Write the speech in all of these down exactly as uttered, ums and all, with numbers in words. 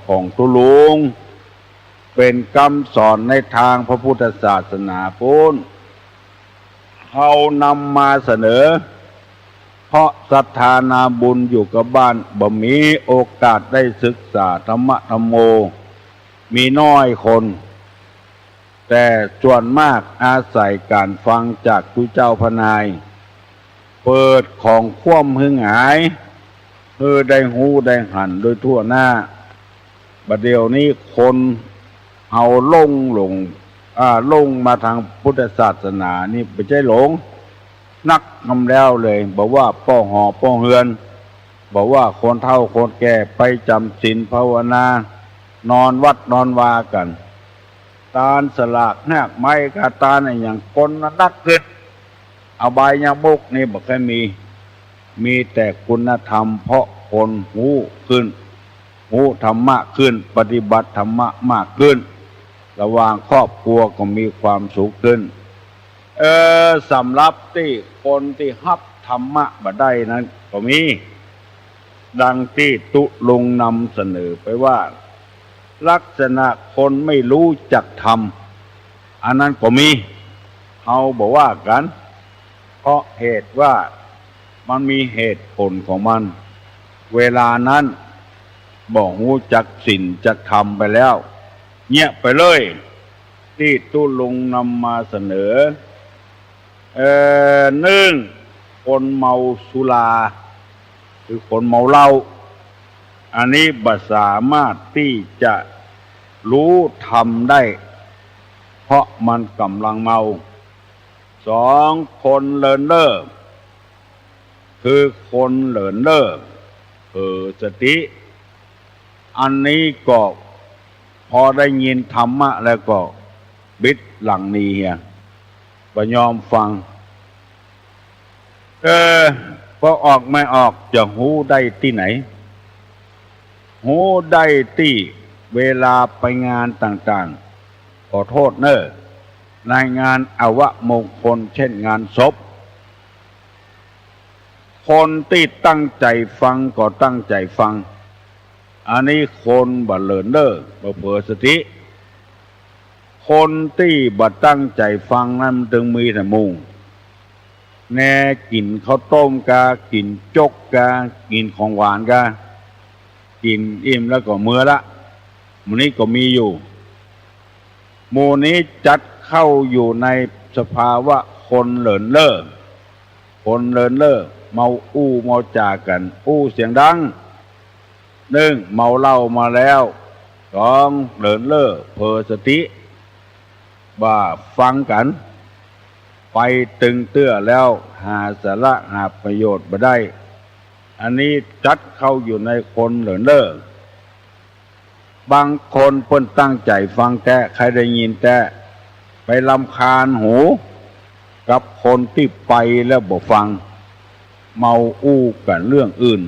ของตุ๊ลุง เป๋นกำสอนในตางพระปุทธศาสนาปู๊น เฮานำมาเสนอ เพราะศรัทธานาบุญอยู่กับบ้าน บ่มีโอกาสได้ศึกษาธรรมะธัมโม มีน้อยคน แต่ส่วนมากอาศัยก๋านฟังจากตุ๊เจ้าพระนาย เปิดของคว่ำหื้อหงาย หื้อได้ฮู้ได้หันโดยทั่วหน้า บ่าเดี่ยวนี้คนเฮาหลง หลง อ่า หลงมาตางพุทธศาสนานี่บ่ใจ้หลง นักนำแล้วเลย บ่ว่าป้อหอป้อเฮือน บ่ว่าคนเฒ่าคนแก่ไปจ๋ำศีลภาวนา นอนวัดนอนวากั๋น ตานสลากฮากไม้กา ตานอะหยังคนนักขึ้น อบายมุขนี่บ่ค่อยมี มีแต่คุณธรรม เพราะคนฮู้ขึ้น ฮู้ธรรมะขึ้น ปฏิบัติธรรมะมากขึ้น ระหว่างครอบครัวก็มีความสุขขึ้น เออ สำหรับตี้คนตี้ฮับธรรมะบ่ได้นั้นก็มี ดังตี้ตุ๊ลุงนำเสนอไปว่า ลักษณะคนไม่รู้จักธรรม อันนั้นก็มี เฮาบ่ว่ากั๋น เพราะเหตุว่ามันมีเหตุผลของมัน เวลานั้นบ่ฮู้จักศีลจักธรรมไปแล้ว เยียะไปเลย ตี้ตุ๊ลุงนำมาเสนอ เอ่อ นึ่ง คนเมาสุรา คือคนเมาเหล้า อันนี้บ่สามารถตี้จะฮู้ธรรมได้ เพราะมันก๋ำลังเมา สอง คนเลินเล่อ คือคนเลินเล่อ เผลอสติ อันนี้ก็พอได้ยินธรรมะแล้วก็บิดหลังหนีเหีย บ่ยอมฟัง เออ ปอออกไม่ออกจะฮู้ได้ตี้ไหน ฮู้ได้ตี้เวลาไปงานต่างๆ ขอโต้ษเน่อ ในงานอวมงคล เจ้นงานศพ คนตี้ตั้งใจ๋ฟังก็ตั้งใจ๋ฟัง อันนี้คนบ่เลินเล่อ บ่เผลอสติ คนตี้บ่ตั้งใจ๋ฟังนั้นมันตึงมีแต่หมู่ แน่กิ๋นข้าวต้มกา กิ๋นโจ๊กกา กิ๋นของหวานกา กิ๋นอิ่มแล้วก็เมือละ หมู่นี้ก็มีอยู่ หมู่นี้จัดเข้าอยู่ในสภาวะคนเลินเล่อ คนเลินเล่อ เมาอู้เมาจ๋ากั๋น อู้เสียงดัง นึ่ง เมาเหล้ามาแล้ว สอง เลินเล่อ เผลอสติ บ่ฟังกั๋น ไปตึงเตื้อแล้วหาสาระหาประโยชน์บ่ได้ อันนี้จัดเข้าอยู่ในคนเลินเล่อ บางคนเปิ้นตั้งใจ๋ฟังแต๊ ใค่ได้ยินแต๊ ไปรำคาญหูกับคนตี้ไปแล้วบ่ฟัง เมาอู้กั๋นเรื่องอื่น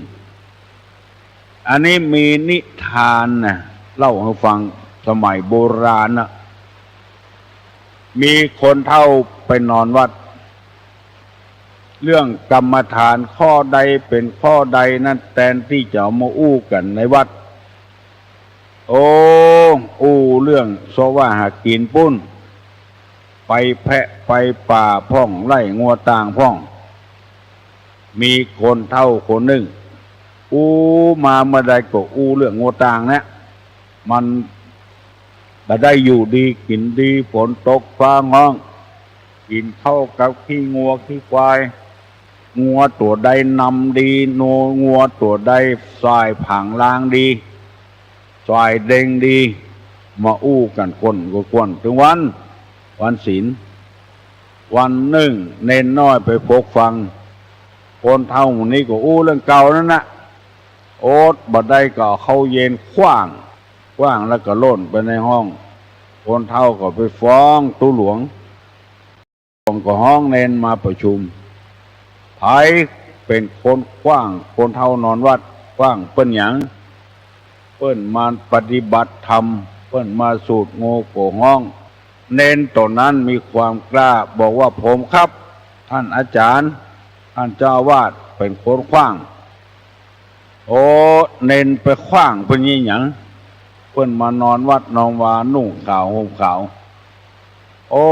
อันนี้มีนิทานนะ เล่าหื้อฟัง สมัยโบราณนะ มีคนเฒ่าไปนอนวัด เรื่องกรรมฐานข้อใดเป๋นข้อใดนั้น แตนตี้จะเอามาอู้กั๋นในวัด โอ้ อู้เรื่องเสาะหากิ๋นปู๊น ไปแพะไปป่าพ่อง ไล่งัวต่างพ่อง มีคนเฒ่าคนนึ่ง อู้มาเมื่อใดก็อู้เรื่องงัวต่างเนี่ย มันบ่ได้อยู่ดีกิ๋นดี ฝนตกฟ้าฮ้อง กิ๋นข้าวกับขี้งัวขี้ควาย งัวตั๋วใดนำดี งัวตั๋วใดส่ายผางลางดี ส่ายเด็งดี มาอู้กั๋นก้วนก้วน ตึงวัน วันศีล วันนึ่ง เณรน้อยไปปกฟัง คนเฒ่าหมู่นี้ก็อู้เรื่องเก่านั้นนะ อดบ่ได้ก็เอาข้าวเย็นขว้าง ขว้างแล้วก็หล่นไปในห้อง คนเฒ่าก็ไปฟ้องตุ๊หลวง หลวงก็ฮ้องเณรมาประชุม ใผเป๋นคนขว้าง คนเฒ่านอนวัด ขว้างเปิ้นหยัง เปิ้นมาปฏิบัติธรรม เปิ้นมาสูตรโง่โกฮ้อง เณรตั๋วนั้นมีความกล้าบอกว่า ผมครับ ท่านอาจ๋ารย์ ท่านเจ้าอาวาสเป๋นคนขว้าง โอ้ เณรไปขว้างเปิ้นอี้หยัง เปิ้นมานอนวัดนอนวา นุ่งขาวห่มขาว โอ้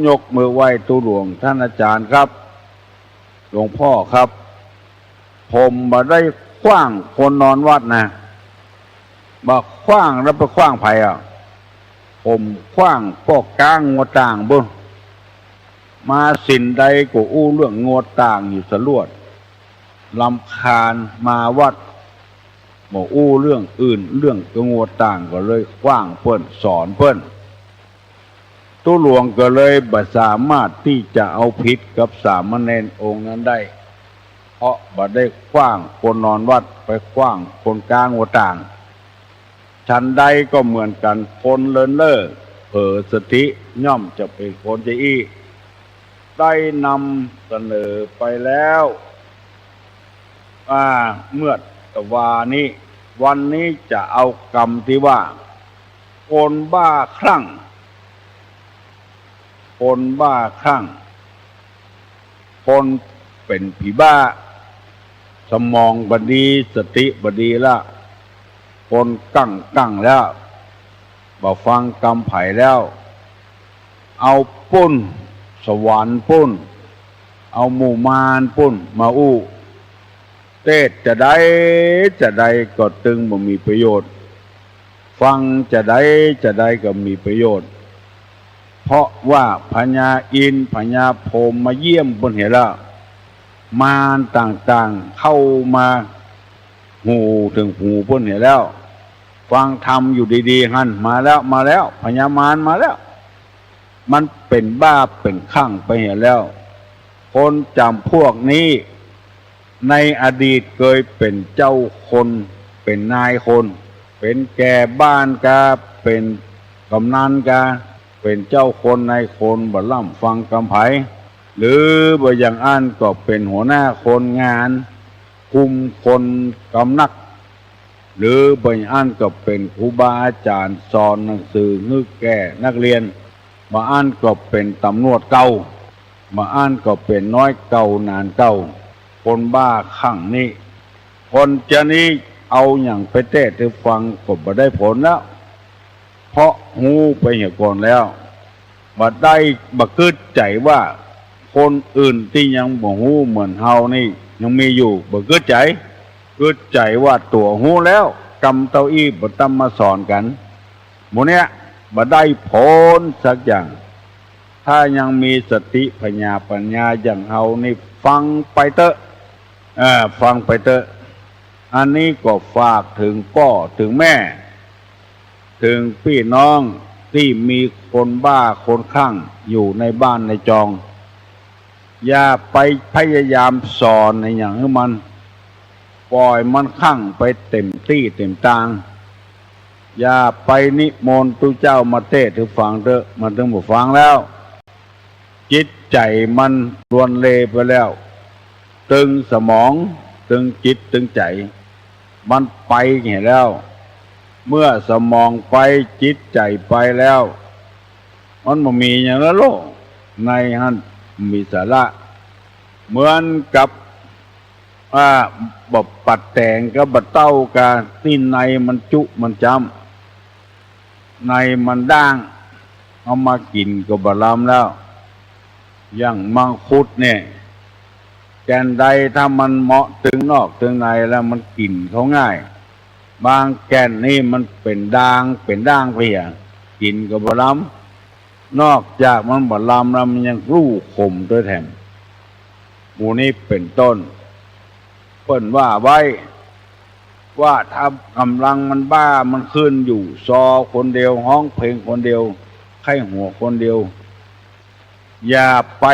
ยกมือไหว้ตุ๊หลวง "ท่านอาจารย์ครับ หลวงพ่อครับ ผมบ่ได้ขว้างคนนอนวัดนะ" "บ่าขว้าง แล้วไปขว้างใผอะ" "ผมขว้างป้อก๊างงัวต่างปุ้น มาสินใดก็อู้เรื่องงัวต่างอยู่สลวด รำคาญ มาวัดบ่อู้เรื่องอื่น เรื่องงัวต่าง ก็เลยขว้างเปิ้น สอนเปิ้น" ตุ๊หลวงก็เลยบ่สามารถตี้จะเอาผิดกับสามเณรองค์นั้นได้ เพราะบ่ได้ขว้างคนนอนวัด ไปขว้างคนก๊างงัวต่าง ฉันใดก็เหมือนกัน คนเลินเล่อเผลอสติ ย่อมจะเป๋นคนจะอี้ ได้นำเสนอไปแล้ว อ่า เมื่อตะวานี้ วันนี้จะเอากำตี้ว่า คนบ้าคลั่ง คนบ้าคลั่ง คนเป๋นผีบ้า สมองบ่ดี สติบ่ดีละ คนกั้งกั้งแล้ว บ่ฟังกำใผแล้ว เอาปุ้น สวรรค์ปุ้น เอาหมู่มารปุ้นมาอู้ เตสน์จะใดจะใดก็ตึงบ่มีประโยชน์ ฟังจะใดจะใดก็มีประโยชน์ เพราะว่าพญาอินทร์ พญาพรหมมาเยี่ยมปุ้นเหียแล้ว มารต่างๆ เข้ามา หูเถิงหูปุ้นเหียแล้ว ฟังธรรมอยู่ดีๆ หันมาแล้ว มาแล้ว พญามารมาแล้ว มันเป๋นบ้าเป๋นคลั่งไปเหียแล้ว คนจ๋ำพวกนี้ ในอดีตเกยเป๋นเจ้าคน เป๋นนายคน เป๋นแก่บ้านกา เป๋นกำนันกา เป๋นเจ้าคนนายคน บ่ล้ำฟังกำใผ หรือบ่อย่างอั้นก็เป๋นหัวหน้าคนงาน คุมคนกำนัก หรือบ่อย่างอั้นก็เป๋นครูบาอาจ๋ารย์สอนหนังสือหื้อแก่นักเรียน บ่อั้นก็เป๋นตำรวจเก่า บ่อั้นก็เป๋นน้อยเก่าหนานเก่า คนบ้าคลั่งนี้ คนจานี้เอาหยังไปเตสน์หื้อฟังก็บ่ได้ผลแล้ว เพราะฮู้ไปเหียก่อนแล้ว บ่ได้ บ่กึ๊ดใจ๋ว่าคนอื่นตี้ยังบ่ฮู้เหมือนเฮานี่ยังมีอยู่ บ่กึ๊ดใจ๋ กึ๊ดใจ๋ว่าตั๋วฮู้แล้ว กำเต้าอี้บ่ต้องมาสอนกั๋น หมู่เนี้ยบ่ได้ผลสักอย่าง ถ้ายังมีสติผญาปั๋ญญาอย่างเฮานี่ฟังไปเต๊อะ เออ ฟังไปเต๊อะ อันนี้ก็ฝากเถิงป้อเถิงแม่ เถิงปี้น้องตี้มีคนบ้าคนคลั่งอยู่ในบ้านในจอง อย่าไปพยายามสอนอะหยังหื้อมัน ป่อยมันคลั่งไปเต๋มตี้เต๋มตาง อย่าไปนิมนต์ตุ๊เจ้ามาเตสน์หื้อฟังเต๊อะ มันเถิงบ่ฟังแล้ว จิตใจ๋มันลวนเลไปแล้ว ตึงสมอง ตึงจิต ตึงใจ๋ มันไปเหียแล้ว เมื่อสมองไป จิตใจ๋ไปแล้ว มันบ่มีหยังแล้วโลก ในหั้นบ่มีสาระ เหมือนกับ อ่า บ่ปัดแต๋งกับบ่าเต้ากา ตี้ในมันจุมันจ้ำ ในมันด้าง เอามากิ๋นก็บ่ลำแล้ว อย่างมังคุดเนี่ย แก่นใดถ้ามันเหมาะตึงนอกตึงในแล้วมันกิ๋นเข้าง่าย บางแก่นนี่มันเป๋นด่าง เป๋นด่างไปเหีย กิ๋นก็บ่ลำ นอกจากมันบ่ลำแล้วมันยังลู่ขมตวยแถม หมู่นี้เป๋นต้น เปิ้นว่าไว้ ว่าถ้ากำลังมันบ้ามันขึ้นอยู่ ซอคนเดียว ฮ้องเพลงคนเดียว ใค่หัวคนเดียว อย่าไป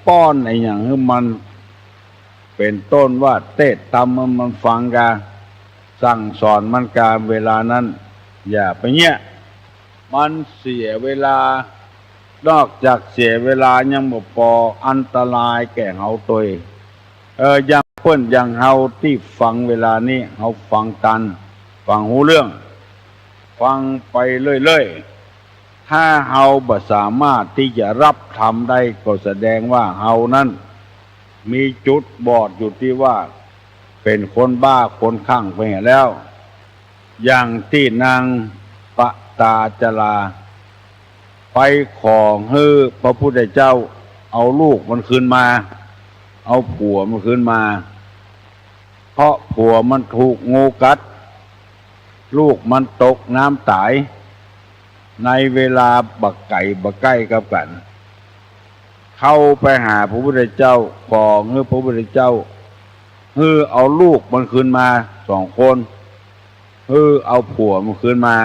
ป้อนอะหยังหื้อมัน เป๋นต้นว่าเตสน์ธรรมหื้อมันฟังกา สั่งสอนมันกา เวลานั้น อย่าไปเยียะ มันเสียเวลา นอกจากเสียเวลายังบ่ปอ อันตรายแก่เฮาตวย เออ อย่างเปิ้นอย่างเฮาตี้ฟังเวลานี้ เฮาฟังตัน ฟังฮู้เรื่อง ฟังไปเรื่อยๆ ถ้าเฮาบ่สามารถตี้จะฮับธรรมได้ ก็แสดงว่าเฮานั้นมีจุดบอดอยู่ตี้ว่าเป๋นคนบ้าคนคลั่งไปเหียแล้ว อย่างตี้นาง ตาจรา ไปขอหื้อพระพุทธเจ้าเอาลูกมันคืนมา เอาผัวมันคืนมา เพราะผัวมันถูกงูกัด ลูกมันตกน้ำต๋าย ในเวลาบ่ใก้บ่ใก้กับกั๋น เข้าไปหาพระพุทธเจ้า ขอหื้อพระพุทธเจ้า หื้อเอาลูกมันคืนมาสองคน หื้อเอาผัวมันคืนมา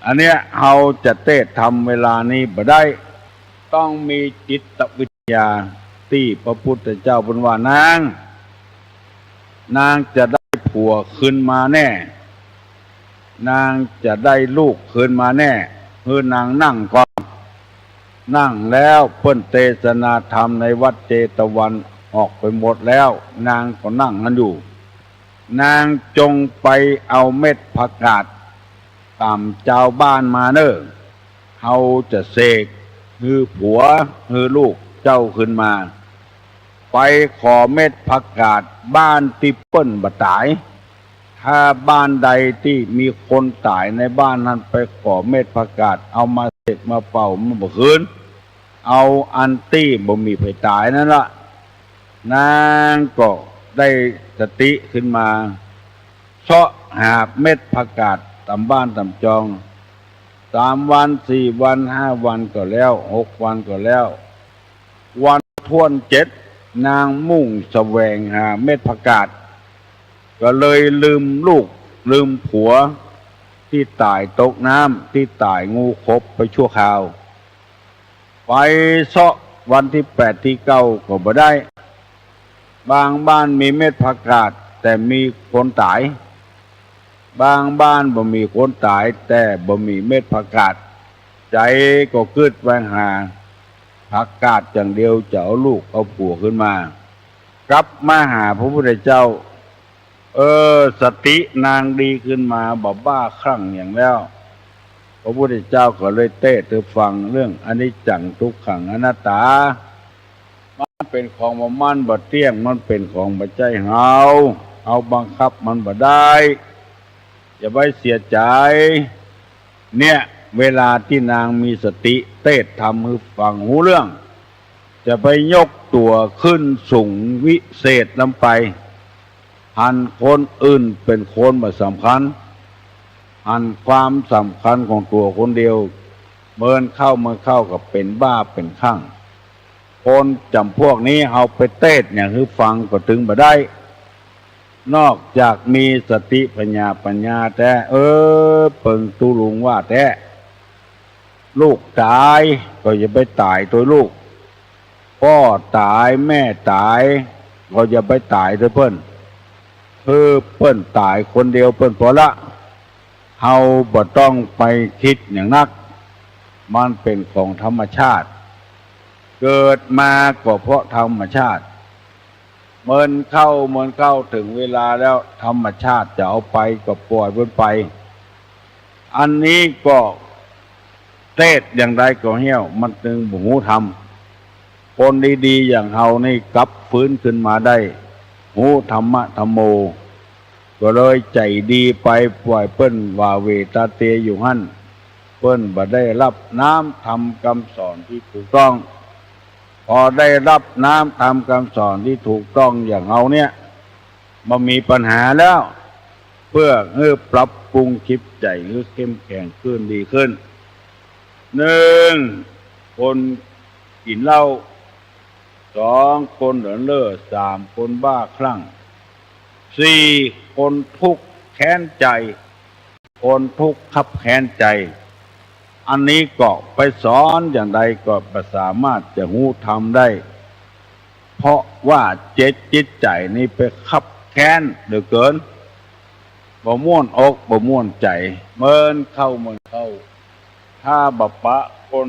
อันเนี้ยเฮาจะเตศน์ธรรมเวลานี้บ่ได้ ต้องมีจิตวิทยา ตี้พระพุทธเจ้าเปิ้นว่า นาง นางจะได้ผัวคืนมาแน่ นางจะได้ลูกคืนมาแน่ หื้อนางนั่งก่อน นั่งแล้วเปิ้นเตสนาธรรมในวัดเจตวันออกไปหมดแล้ว นางก็นั่งหั้นอยู่ นางจงไปเอาเม็ดผักกาด ต๋ามจาวบ้านมาเน่อ เฮาจะเสกหื้อผัวหื้อลูกเจ้าคืนมา ไปขอเม็ดผักกาดบ้านตี้เปิ้นบ่ต๋าย ถ้าบ้านใดตี้มีคนต๋ายในบ้านนั้น ไปขอเม็ดผักกาด เอามาเสกมาเป่ามันบ่คืน เอาอันตี้บ่มีใผต๋ายนั้นละ นางก็ได้สติคืนมา เซาะหาเม็ดผักกาดต๋ามบ้านต๋ามจอง สามวัน สี่วัน ห้าวันก็แล้ว หกวันก็แล้ว วันถ้วนเจ็ด นางมุ่งแสวงหาเม็ดผักกาด ก็เลยลืมลูกลืมผัวตี้ต๋ายตกน้ำ ตี้ต๋ายงูขบไปชั่วคราว ไปเซาะวันตี้แปดตี้เก้าก็บ่ได้ บางบ้านมีเม็ดผักกาดแต่มีคนต๋าย บางบ้านบ่มีคนต๋ายแต่บ่มีเม็ดผักกาด ใจ๋ก็กึ๊ดแหวงหาผักกาดอย่างเดียว จะเอาลูกเอาผัวคืนมา กลับมาหาพระพุทธเจ้า เออ สตินางดีคืนมา บ่บ้าคลั่งหยังแล้ว พระพุทธเจ้าก็เลยเตสน์หื้อฟังเรื่องอนิจจัง ทุกขัง อนัตตา มันเป๋นของบ่มั่นบ่เตี้ยง มันเป๋นของบ่ใจ้เฮา เฮาบังคับมันบ่ได้ อย่าไปเสียใจ๋ เนี่ย เวลาตี้นางมีสติเตสน์ธรรมหื้อฟังฮู้เรื่อง จะไปยกตั๋วขึ้นสูงวิเศษล้ำไป หันคนอื่นเป๋นคนบ่สำคัญ หันความสำคัญของตั๋วคนเดียว เมินเข้าเมินเข้าก็เป๋นบ้าเป๋นคลั่ง คนจ๋ำพวกนี้เฮาไปเตสน์หยังหื้อฟังก็ตึงบ่ได้ นอกจากมีสติผญาปัญญาแต๊ เออ เปิงตุ๊ลุงว่าแต๊ ลูกต๋ายก็อย่าไปต๋ายตวยลูก ป้อต๋ายแม่ต๋ายก็อย่าไปต๋ายตวยเปิ้น หื้อเปิ้นต๋ายคนเดียวเปิ้นปอละ เฮาบ่ต้องไปกึ๊ดหยังนัก มันเป๋นของธรรมชาติ เกิดมาก็เพราะธรรมชาติ เมินเข้าเมินเข้า เถิงเวลาแล้วธรรมชาติจะเอาไปก็ป่อยเปิ้นไป อันนี้ก็เตสน์อย่างใดก็เหี่ยว มันตึงบ่ฮู้ธรรม คนดีๆ อย่างเฮานี่กลับฟื้นคืนมาได้ ฮู้ธรรมะธัมโม ก็เลยใจ๋ดีไป ป่อยเปิ้นหว่าเหว่ตาเตียอยู่หั้น เปิ้นบ่ได้ฮับน้ำธรรมกำสอนตี้ถูกต้อง พอได้ฮับน้ำธรรมกำสอนตี้ถูกต้องอย่างเฮาเนี่ย บ่มีปัญหาแล้ว เปื้อหื้อปรับปรุงจิตใจ๋หื้อเข้มแข็งขึ้น ดีขึ้น นึ่ง คนกิ๋นเหล้า สอง คนเลินเล่อ สาม คนบ้าคลั่ง สี่ คนทุกข์แค้นใจ๋ คนทุกข์คับแค้นใจ๋ อันนี้ก็ไปสอนอย่างใดก็บ่สามารถจะฮู้ธรรมได้ เพราะว่าจิต จิตใจ๋นี้ไปคับแค้นเหลือเกิน บ่ม่วนอกบ่ม่วนใจ๋ เมินเข้าเมินเข้า ถ้าบ่ปะคน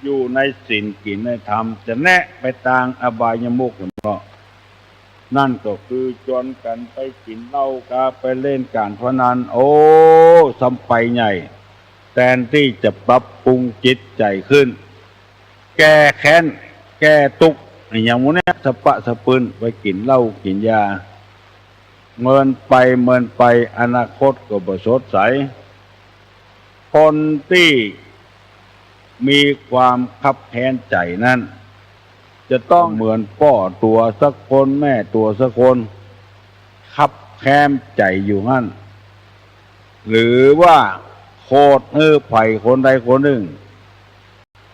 อยู่ในศีลกิ๋นในธรรม จะแนะไปตางอบายมุขเนาะ นั่นก็คือจวนกั๋นไปกิ๋นเหล้ากา ไปเล่นก๋านพนัน โอ้ ซ้ำไปใหญ่ แตนตี้จะปรับปรุงจิตใจ๋ขึ้น แก้แค้น แก้ตุ๊กข์ อะหยังหมู่เนี้ย สะปะสะปืน ไปกิ๋นเหล้ากิ๋นยา เมินไปเมินไป อนาคตก็บ่สดใส คนตี้มีความคับแค้นใจ๋นั้น จะต้องเหมือนป้อตั๋วสักคน แม่ตั๋วสักคน คับแค้นใจ๋อยู่หั้น หรือว่าโขดหื้อใผคนใดคนนึ่ง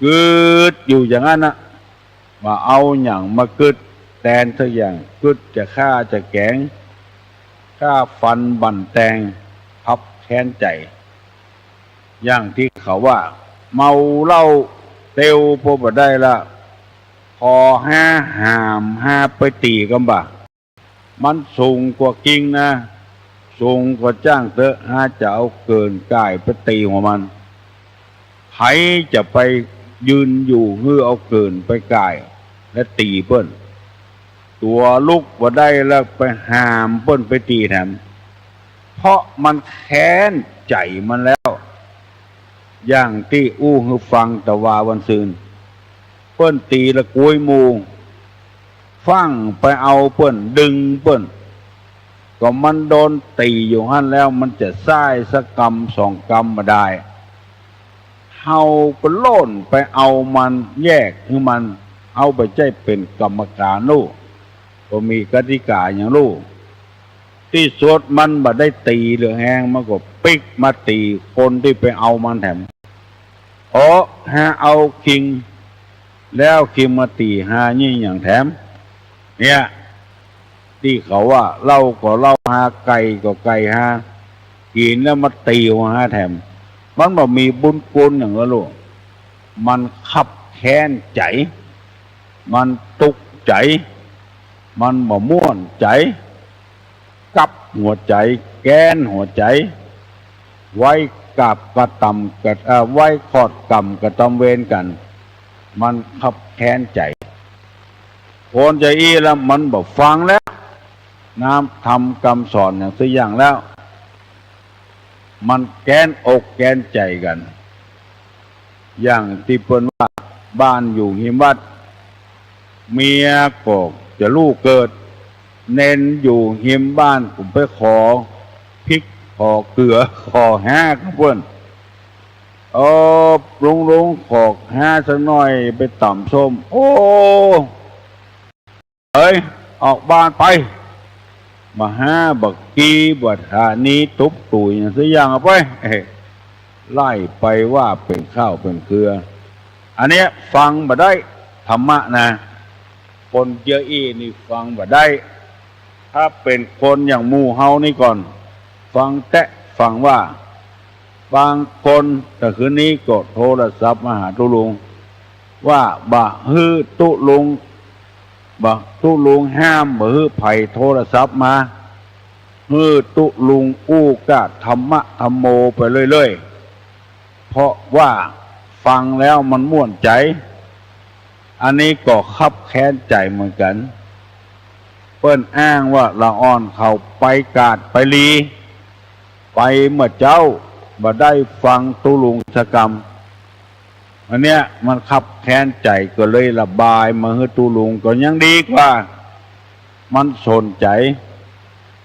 กึ๊ดอยู่อย่างนั้นนะ บ่เอาหยังมากึ๊ดแตนสักอย่าง กึ๊ดจะฆ่าจะแก๋ง ฆ่าฟันบั่นแตง คับแค้นใจ๋ อย่างตี้เขาว่า เมาเหล้าเตียวปอบ่ได้ละ ขอฮาห้ามฮาไปตี๋กำบ่า มันสูงกว่ากิ่งนะ สูงกว่าจ้างเต๊อะ ฮาจะเอาเกิ่นก่ายไปตี๋หัวมัน ใผจะไปยืนอยู่หื้อเอาเกิ่นไปก่ายและตี๋เปิ้น ตั๋วลุกบ่ได้แล้วไปห้ามเปิ้นไปตี๋แถม เพราะมันแค้นใจ๋มันแล้ว อย่างตี้อู้หื้อฟังตะวาวันซืน เปิ้นตี๋ละกุยหมู่ ฟั่งไปเอาเปิ้น ดึงเปิ้น ก็มันโดนตี๋อยู่หั้นแล้ว มันจะซ้ายสักกำสองกำบ่ได้ เฮาก็โล่นไปเอามัน แยกหื้อมัน เฮาบ่ใจ้เป๋นกรรมการลูก บ่มีกติกาหยังลูก ตี้สุดมันบ่ได้ตี๋เหลือแฮง มันก็ปิ๊กมาตี๋คนตี้ไปเอามันแถม โอ้ ฮาเอากิ่ง แล้วกิ่งมาตี๋ฮานี่หยังแถม เนี่ย ตี้เขาว่า เหล้าก็เหล้าฮา ไก่ก็ไก่ฮา กิ๋นแล้วมาตี๋หัวฮาแถม มันบ่มีบุญคุณหยังละลูก มันคับแค้นใจ๋ มันตุ๊กใจ๋ มันบ่ม่วนใจ๋ กับหัวใจ๋ แก๊นหัวใจ๋ ไว้กาบกระตำกระ เอ่อ ไว้ขอดกรรมกระตำเวรกั๋น มันคับแค้นใจ๋ คนจะอี้แล้วมันบ่ฟังแล้ว น้ำธรรมกำสอนหยังสักอย่างแล้ว มันแก๊นอกแก๊นใจ๋กั๋น อย่างตี้เปิ้นว่า บ้านอยู่ฮิมวัด เมียก็จะลูกเกิด เณรอยู่ฮิมบ้านก็ไปขอพริกขอเกลือขอฮากับเปิ้น เออ ลุงๆ ขอฮาสักหน่อยไปต๋ำส้ม โอ้ เอ้ย ออกบ้านไป บ่าฮาบ่ากีบ่าถานีตุ๊บตั๋วหยังสักอย่างเอาไป เอ้ย ไล่ไปว่าเป๋นข้าวเป๋นเครือ อันเนี้ยฟังบ่ได้ ธรรมะนะ คนเยียะอี้นี่ฟังบ่ได้ ถ้าเป๋นคนอย่างหมู่เฮานี่ก่อน ฟังแต๊ฟังว่า บางคนตะคืนนี้ก็โทรศัพท์มาหาตุ๊ลุง ว่าบ่าหื้อตุ๊ลุง บ่าตุ๊ลุงห้ามบ่าหื้อใผโทรศัพท์มา หื้อตุ๊ลุงอู้ก้าธรรมะธัมโมไปเรื่อยๆ เพราะว่าฟังแล้วมันม่วนใจ๋ อันนี้ก็คับแค้นใจ๋เหมือนกั๋น เปิ้นอ้างว่าละอ่อนเขาไปกาดไปลี ไปเมื่อเจ๊า บ่ได้ฟังตุ๊ลุงสักกำ อันเนี้ยมันคับแค้นใจ๋ก็เลยระบายมาหื้อตุ๊ลุงก็ยังดีกว่า มันสนใจ๋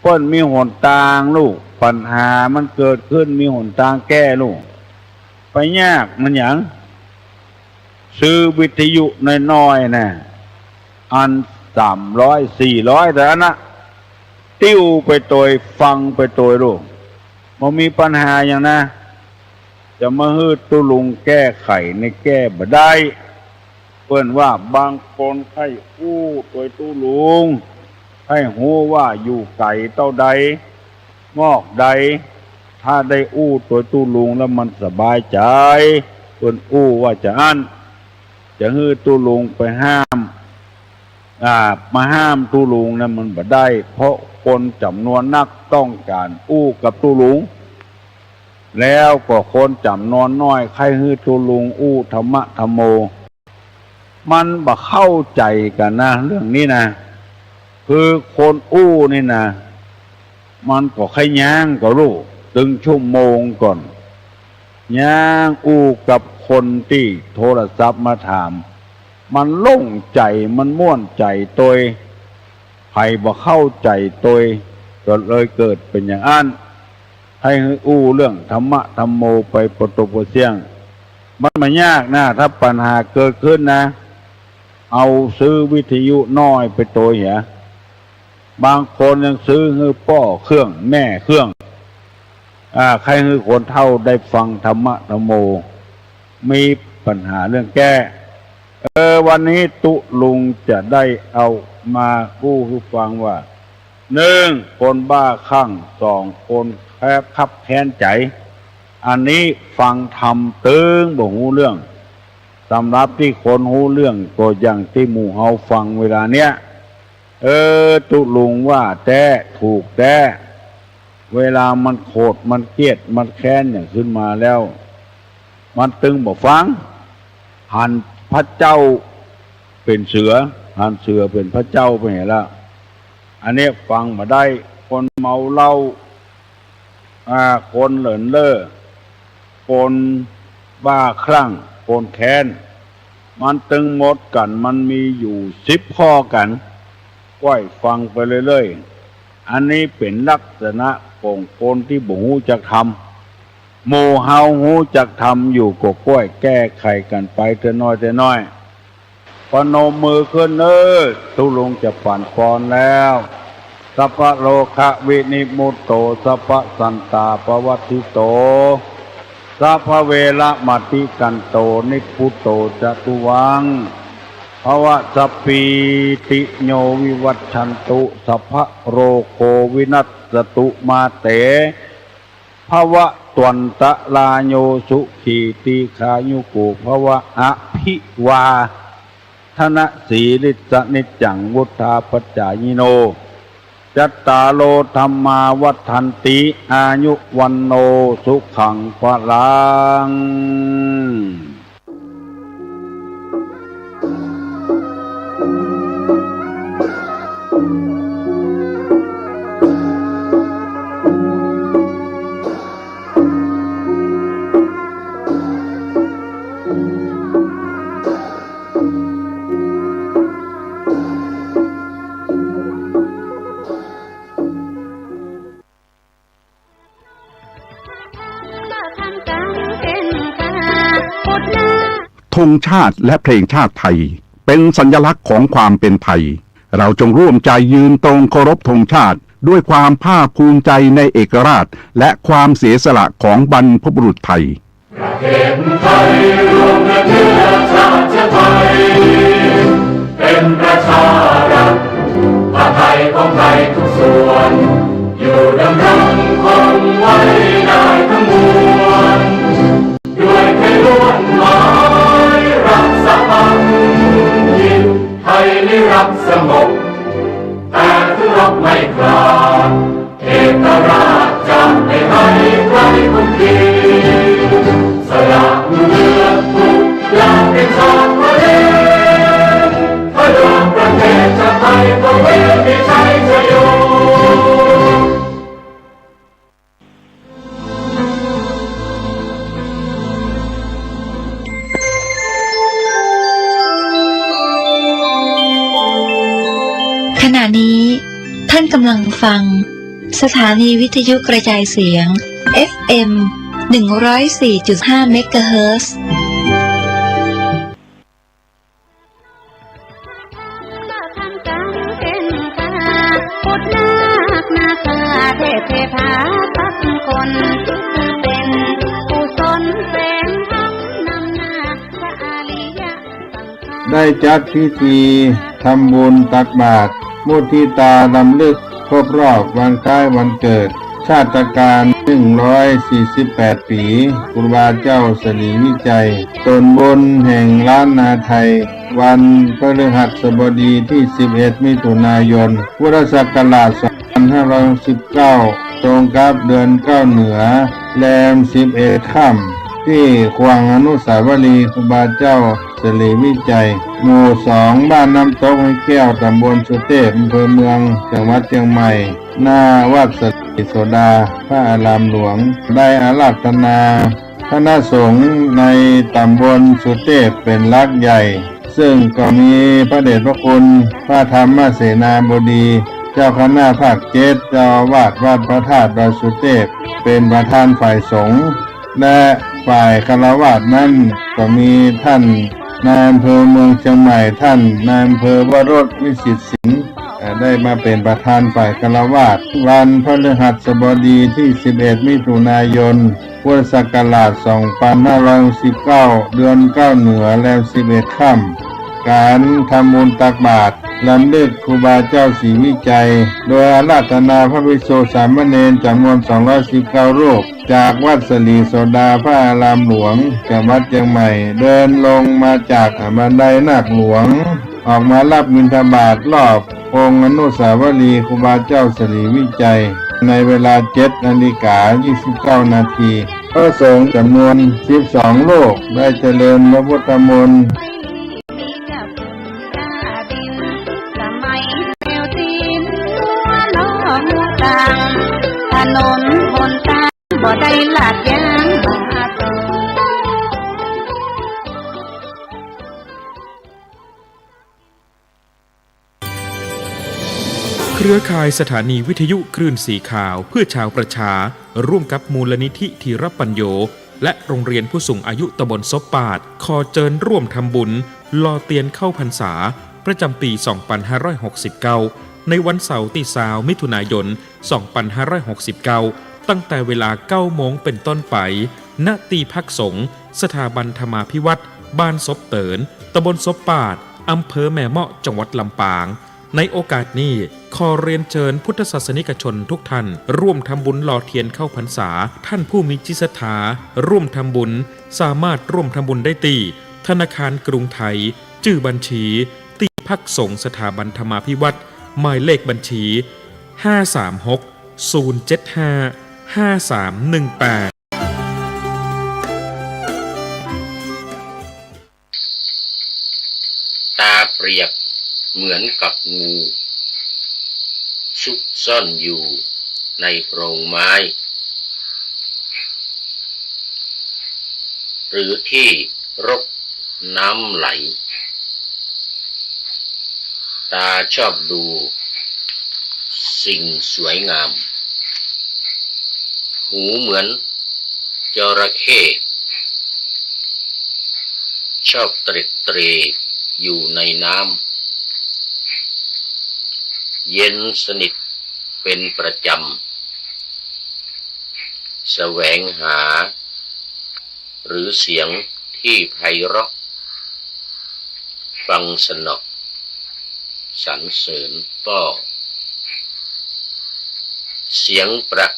เปิ้นมีหนตางลูก ปัญหามันเกิดขึ้นมีหนตางแก้ลูก ไปยากมันหยัง ซื้อวิทยุน้อยๆ นะ อันสามร้อย สี่ร้อย เต้าอั้นนะ ติ้วไปตวย ฟังไปตวยลูก บ่มีปัญหาหยังนะ จะมาหื้อตุ๊ลุงแก้ไขในแก้บ่ได้ เปิ้นว่าบางคนใค่อู้ตวยตุ๊ลุง ใค่ฮู้ว่าอยู่ไก๋เต้าใด มอกใด ถ้าได้อู้ตวยตุ๊ลุงแล้วมันสบายใจ๋ เปิ้นอู้ว่าจะอั้น จะหื้อตุ๊ลุงไปห้าม อ่า มาห้ามตุ๊ลุงนั้นมันบ่ได้ เพราะคนจ๋ำนวนนักต้องก๋านอู้กับตุ๊ลุง แล้วก็คนจ๋ำนวนน้อยใค่หื้อตุ๊ลุงอู้ธรรมะธัมโม มันบ่เข้าใจ๋กั๋นนะ เรื่องนี้นะ คือคนอู้นี่นะ มันก็ใค่ย้างก็ลูก ตึงชั่วโมงก่อน ย้างอู้กับคนตี้โทรศัพท์มาถาม มันโล่งใจ๋ มันม่วนใจ๋ตวย ใผบ่เข้าใจ๋ตวย ก็เลยเกิดเป๋นอย่างอั้น ใค่หื้ออู้เรื่องธรรมะธัมโมไปปะตกปะเสี้ยง มันบ่ยากนะ ถ้าปัญหาเกิดขึ้นนะ เอาซื้อวิทยุน้อยไปตวยเหีย บางคนยังซื้อหื้อป้อเครื่องแม่เครื่อง อ่า ใค่หื้อคนเฒ่าได้ฟังธรรมะธัมโม มีปัญหาเรื่องแก้ เออ วันนี้ตุ๊ลุงจะได้เอามาอู้หื้อฟังว่า หนึ่ง คนบ้าคลั่ง สอง คนแค้น คับแค้นใจ๋ อันนี้ฟังธรรมตึงบ่ฮู้เรื่อง สำหรับตี้คนฮู้เรื่องก็อย่างตี้หมู่เฮาฟังเวลาเนี้ย เออ ตุ๊ลุงว่าแต๊ ถูกแต๊ เวลามันโขด มันเกลียด มันแค้นอย่างขึ้นมาแล้ว มันตึงบ่ฟัง หันพระเจ้าเป๋นเสือ หันเสือเป๋นพระเจ้าไปหั้นละ อันเนี้ยฟังบ่ได้ คนเมาเหล้า อ่า คนเลินเล่อ คนบ้าคลั่ง คนแค้น มันตึงหมดกั๋น มันมีอยู่สิบข้อกั๋น ก้อยฟังไปเรื่อยๆ อันนี้เป๋นลักษณะของคนตี้บ่ฮู้จักธรรม หมู่เฮาฮู้จักธรรมอยู่ก็ก้อยแก้ไขกั๋นไปเตื้อน้อยเตื้อน้อย ปนมมือขึ้นเน่อ ตุ๊ลุงจะปั๋นปอนแล้ว สัพพะโรคะวินิมุตโต สัพพะสันตาปวัตถิโต สัพพะเวระมะติกันโต นิพพุโตจะตุวัง ภะวะสัพพีติโยวิวัชชันตุ สัพพะโรโควินัสสตุมาเต ภะวะตวันตะราโย สุขีตีฆายุโกภะวะ อะภิวาทะนะสีลิสสะนิจจัง วุฑฒาปะจายิโน จัตตาโรธัมมาวัฑฒันติ อายุวัณโณสุขังพะลัง ธงชาติและเพลงชาติไทย เป็นสัญลักษณ์ของความเป็นไทย เราจงร่วมใจยืนตรงเคารพธงชาติ ด้วยความภาคภูมิใจในเอกราช และความเสียสละของบรรพบุรุษไทย ประเทศไทยรวมและเชื้อชาติไทย เป็นประชารัฐ ผ้าไทยของไทยทุกส่วน อยู่ดำรงคงไว้ได้ทั้งมวล ด้วยไทยล้วนหมายรักสามัคคี ไทยนิรักสงบ แต่ถึงรบไม่กล้า เอกราชจะไม่ให้ใครคุมขีด สละเลือดทุกอย่างเป็นชาติทะเล ถ้าดวงประเทศชาติไทยก็มีชัยชโย ขณะนี้ท่านกำลังฟังสถานีวิทยุกระจายเสียง เอฟเอ็ม หนึ่งร้อยสี่จุดห้า เมกะเฮิรตซ์ ได้จัดพิธีทำบุญตักบาตร มุทิตารำลึกครบรอบวันคล้ายวันเกิด ชาตกาล หนึ่งร้อยสี่สิบแปด ปี๋ ครูบาเจ้าสรีวิชัย ต๋นบนแห่งล้านนาไทย วันพฤหัสบดีตี้ สิบเอ็ด มิถุนายน พุทธศักราช สองพันห้าร้อยหกสิบเก้า ตรงกับเดือนเก้าเหนือ แรม สิบเอ็ด ค่ำ ตี้ขวางอนุสาวรีย์ครูบาเจ้าสรีวิชัย หมู่สอง บ้านน้ำตกห้วยแก้ว ต๋ำบลสุเตพ อำเภอเมือง จังหวัดเจียงใหม่ หน้าวัดสรีโสดา พระอารามหลวง ได้อาราธนา คณะสงฆ์ในต๋ำบลสุเตพเป๋นหลักใหญ่ ซึ่งก็มีพระเดชพระคุณพระธรรมเสนาบดี เจ้าคณะภาคเจ็ด เจ้าอาวาสวัดพระธาตุดอยสุเทพ เป๋นประธานฝ่ายสงฆ์ และฝ่ายฆราวาสนั้นก็มีต้านนายอำเภอเมืองเจียงใหม่ ต้านนายอำเภอวโรจน์ วิสิทธิ์สิน เอ่อ ได้มาเป๋นประธานฝ่ายฆราวาส วันพฤหัสบดีตี้สิบเอ็ดมิถุนายน พุทธศักราชสองปันห้าร้อยหกสิบเก้า เดือนเก้าเหนือแรมสิบเอ็ดค่ำ ก๋านทำบุญตักบาตรรำลึกครูบาเจ้าศรีวิชัย โดยอาราธนาพระภิกษุสามเณรจ๋ำนวนสองร้อยสิบเก้ารูป จากวัดศรีโสดาพระอารามหลวง จังหวัดเจียงใหม่ เดินลงมาจากบันไดนาคหลวง ออกมารับบิณฑบาตรรอบองค์อนุสาวรีย์ครูบาเจ้าศรีวิชัย ในเวลาเจ็ดนาฬิกายี่สิบเก้านาที พระสงฆ์จ๋ำนวนสิบสองรูป ได้เจริญพระพุทธมนต์ ถนนหนตางบ่ได้ลาดยางมาต่อ เครือข่ายสถานีวิทยุคลื่นสีขาวเพื่อชาวประชา ร่วมกับมูลนิธิธีรปัญโญ และโรงเรียนผู้สูงอายุตำบลซบปาด ขอเจิญร่วมทำบุญหล่อเตียนเข้าพรรษา ประจ๋ำปี๋สองปันห้าร้อยหกสิบเก้า ในวันเสาร์ตี้ซาวมิถุนายน สองปันห้าร้อยหกสิบเก้า ตั้งแต่เวลาเก้าโมงเป๋นต้นไป ณ ตี้พักสงฆ์สถาบันธรรมาภิวัตน์ บ้านซบเติน ตำบลซบปาด อำเภอแม่เมาะ จังหวัดลำปาง ในโอกาสนี้ ขอเรียนเจิญพุทธศาสนิกชนทุกท่าน ร่วมทำบุญหล่อเตียนเข้าพรรษา ท่านผู้มีจิตศรัทธา ร่วมทำบุญ สามารถร่วมทำบุญได้ตี้ ธนาคารกรุงไทย จื้อบัญชี ตี้พักสงฆ์สถาบันธรรมาภิวัตน์ หมายเลขบัญชี ห้าสามหก ศูนย์เจ็ดห้า ห้าสามหนึ่งแปด ตาเปรียบเหมือนกับงู ซุกซ่อนอยู่ในโพรงไม้ หรือที่รกน้ำไหล ตาชอบดูสิ่งสวยงาม หูเหมือนจระเข้ ชอบเตร็ดเตร่อยู่ในน้ำ เย็นสนิทเป็นประจำ แสวงหา หรือเสียงที่ไพเราะ ฟังสนอ สรรเสริญป้อ เสียงประ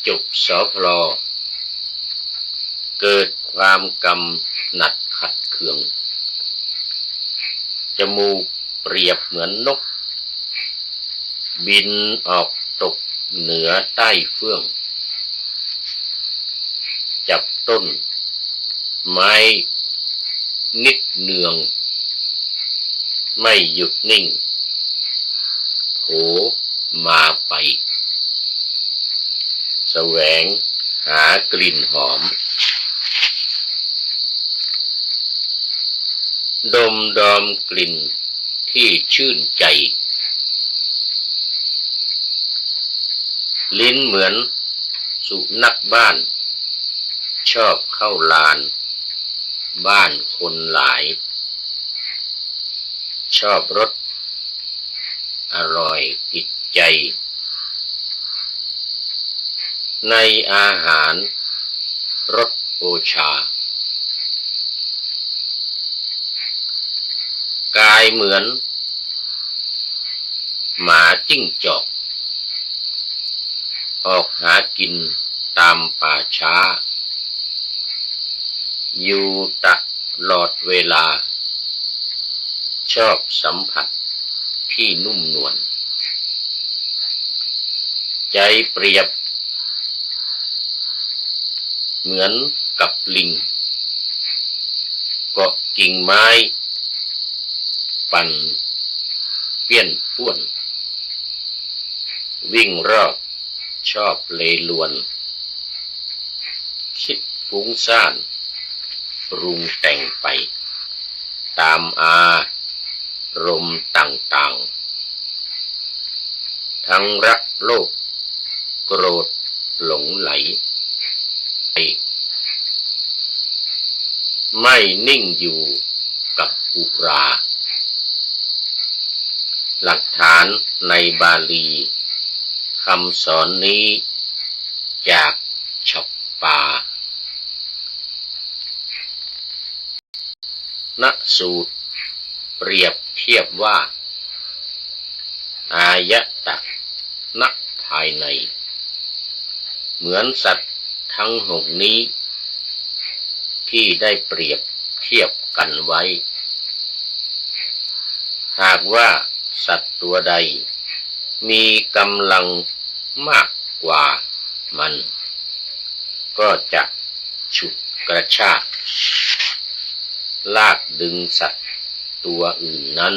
จุบสอพลอ เกิดความกำหนัดขัดเคือง จมูกเปรียบเหมือนนก บินออกตกเหนือใต้เฟื่อง จับต้นไม้นิดเนือง ไม่หยุดนิ่ง โผมาไป แสวงหากลิ่นหอม ดมดอมกลิ่นที่ชื่นใจ ลิ้นเหมือนสุนัขบ้าน ชอบเข้าลานบ้านคนหลาย ชอบรสอร่อยติดใจ ในอาหารรสโอชา กายเหมือนหมาจิ้งจอก ออกหากินตามป่าช้า อยู่ตลอดเวลา ชอบสัมผัสที่นุ่มนวล ใจเปรียบเหมือนกับลิง เกาะกิ่งไม้ ปั่นเปี้ยนป้วน วิ่งรอบชอบเลลวน คิดฟุ้งซ่านปรุงแต่งไป ตามอารมณ์ต่าง ทั้งรักโลภ โกรธ หลงใหล ไม่นิ่งอยู่กับอุรา หลักฐานในบาลี คำสอนนี้จากฉัปปา ณ สูตรเปรียบเทียบว่า อายตนะภายใน เหมือนสัตว์ทั้งหกนี้ ที่ได้เปรียบเทียบกันไว้ หากว่าสัตว์ตัวใดมีกำลังมากกว่ามัน ก็จะ ฉุดกระชาก ลากดึงสัตว์ตัวอื่นนั้น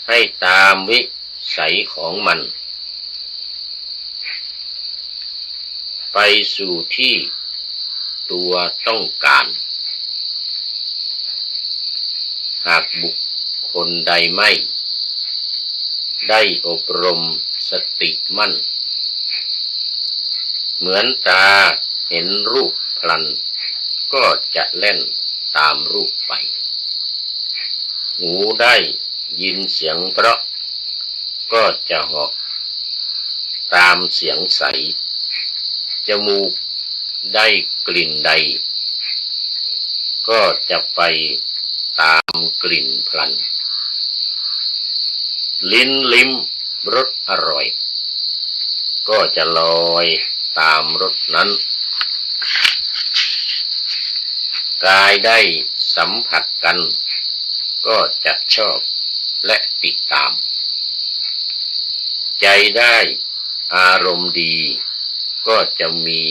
ให้ตามวิสัยของมัน ไปสู่ที่ตัวต้องการ หากบุคคลใดไม่ ได้อบรมสติมั่น เหมือนตาเห็นรูปพลัน ก็จะแล่นตามรูปไป หูได้ยินเสียงเพราะ ก็จะเหาะตามเสียงใส จมูกได้กลิ่นใด ก็จะไปตามกลิ่นพลัน ลิ้นลิ้มรสอร่อย ก็จะลอยตามรสนั้น กายได้สัมผัสกัน ก็จะชอบและติดตาม ใจได้อารมณ์ดี ก็จะมี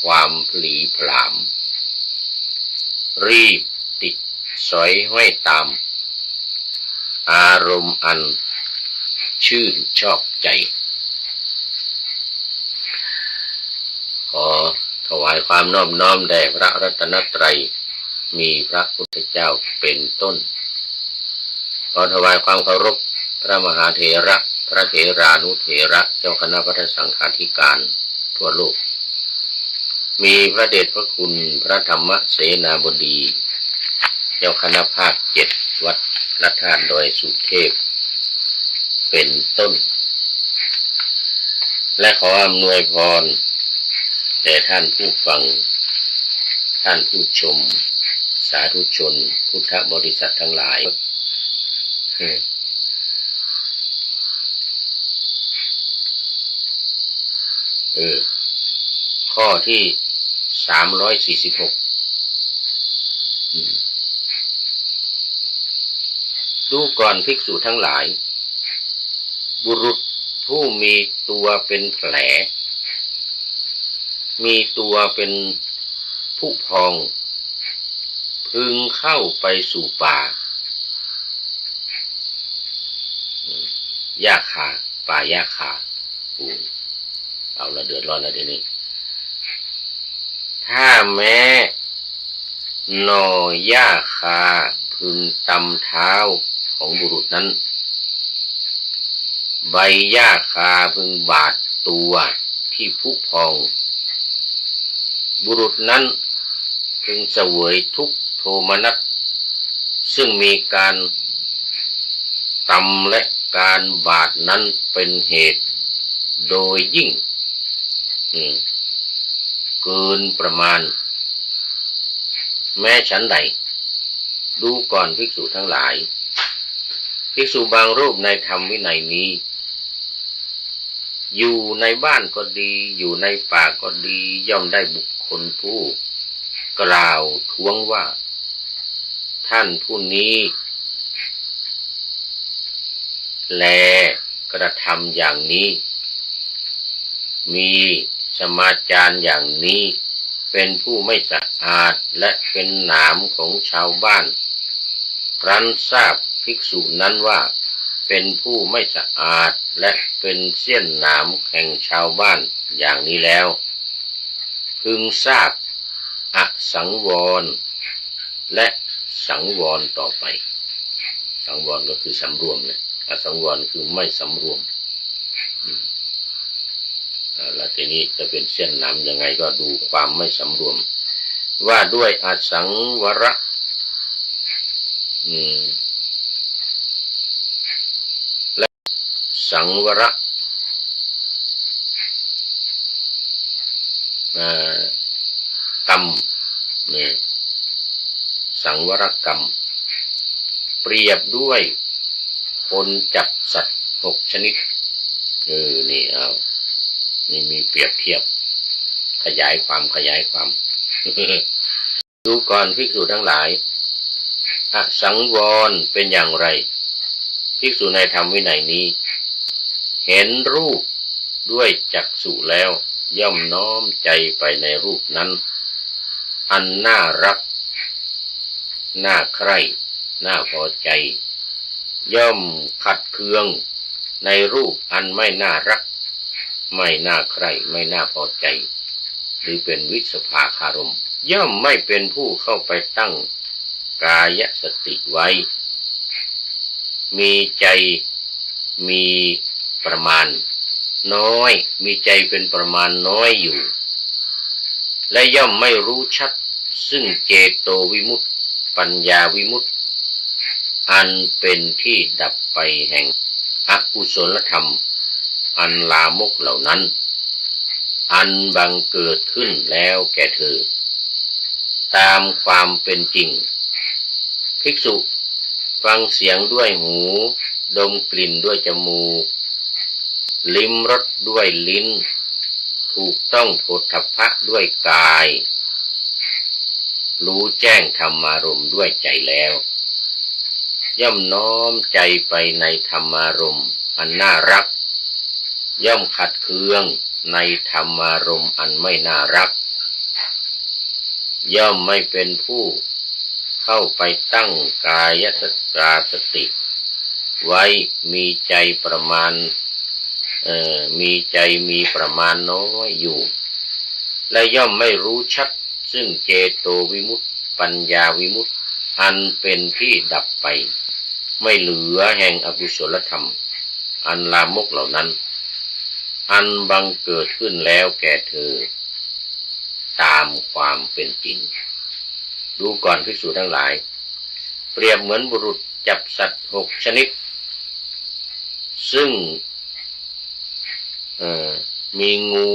ความผลีผลาม รีบติดสอยห้อยตาม อารมณ์อันชื่นชอบใจ ขอถวายความนอบน้อมแด่พระรัตนตรัย มีพระพุทธเจ้าเป็นต้น ขอถวายความเคารพพระมหาเถระ พระเถรานุเถระ เจ้าคณะพระสังฆาธิการทั่วโลก มีพระเดชพระคุณพระธรรมเสนาบดี เจ้าคณะภาคเจ็ด วัดพระธาตุดอยสุเทพ เป็นต้น และขออำนวยพรแด่ท่านผู้ฟัง ท่านผู้ชม สาธุชน พุทธบริษัททั้งหลาย เออ ข้อที่สามร้อยสี่สิบหก อืม ดูก่อนภิกษุทั้งหลาย บุรุษผู้มีตัวเป็นแผล มีตัวเป็นผุพอง พึงเข้าไปสู่ป่า อืม หญ้าคา ป่าหญ้าคา อืม เอาละ เดือดร้อนแล้วทีนี้ ถ้าแม้หน่อหญ้าคาพึงตำเท้าของบุรุษนั้น ใบหญ้าคาพึงบาดตัวที่ผุพอง บุรุษนั้นพึงเสวยทุกข์โทมนัส ซึ่งมีการตำและการบาดนั้นเป็นเหตุโดยยิ่ง อืม เกินประมาณ แม้ฉันใด ดูก่อนภิกษุทั้งหลาย ภิกษุบางรูปในธรรมวินัยนี้ อยู่ในบ้านก็ดี อยู่ในป่าก็ดี ย่อมได้บุคคลผู้กล่าวท้วงว่า ท่านผู้นี้แลกระทำอย่างนี้ มีสมาจารอย่างนี้ เป็นผู้ไม่สะอาด และเป็นหนามของชาวบ้าน ครั้นทราบภิกษุนั้นว่าเป็นผู้ไม่สะอาด และเป็นเสี้ยนหนามแห่งชาวบ้านอย่างนี้แล้ว พึงทราบอสังวรและสังวรต่อไป สังวรก็คือสำรวมเนี่ย อสังวรคือไม่สำรวม อืม อ่า แล้วทีนี้จะเป๋นเสี้ยนหนามยังไงก็ดูความไม่สำรวม ว่าด้วยอสังวระ อืม และสังวระ อ่า กรรม เนี่ย สังวรกรรม เปรียบด้วยคนจับสัตว์หกชนิด เออ นี่ เอา นี่มีเปรียบเทียบ ขยายความ ขยายความ ดูก่อนภิกษุทั้งหลาย อสังวรเป็นอย่างไร ภิกษุในธรรมวินัยนี้ เห็นรูปด้วยจักษุแล้ว ย่อมน้อมใจไปในรูปนั้น อันน่ารัก น่าใคร่ น่าพอใจ ย่อมขัดเคืองในรูปอันไม่น่ารัก ไม่น่าใคร่ ไม่น่าพอใจ หรือเป็นวิสภาคารมณ์ ย่อมไม่เป็นผู้เข้าไปตั้งกายสติไว้ มีใจมีประมาณน้อย มีใจเป็นประมาณน้อยอยู่ และย่อมไม่รู้ชัดซึ่งเจโตวิมุตติ ปัญญาวิมุตติ อันเป็นที่ดับไปแห่งอกุศลธรรม อันลามกเหล่านั้น อันบังเกิดขึ้นแล้วแก่เธอ ตามความเป็นจริง ภิกษุฟังเสียงด้วยหู ดมกลิ่นด้วยจมูก ลิ้มรสด้วยลิ้น ถูกต้องโผฏฐัพพะด้วยกาย รู้แจ้งธรรมารมณ์ด้วยใจแล้ว ย่อมน้อมใจไปในธรรมารมณ์อันน่ารัก ย่อมขัดเคืองในธรรมารมณ์อันไม่น่ารัก ย่อมไม่เป็นผู้เข้าไปตั้งกายสตาสติไว้ มีใจประมาณ เอ่อ มีใจมีประมาณน้อยอยู่ และย่อมไม่รู้ชัดซึ่งเจโตวิมุตติ ปัญญาวิมุตติ อันเป็นที่ดับไปไม่เหลือแห่งอกุศลธรรม อันลามกเหล่านั้น อันบังเกิดขึ้นแล้วแก่เธอ ตามความเป็นจริง ดูก่อนภิกษุทั้งหลาย เปรียบเหมือนบุรุษจับสัตว์หกชนิด ซึ่ง เอ่อ มีงู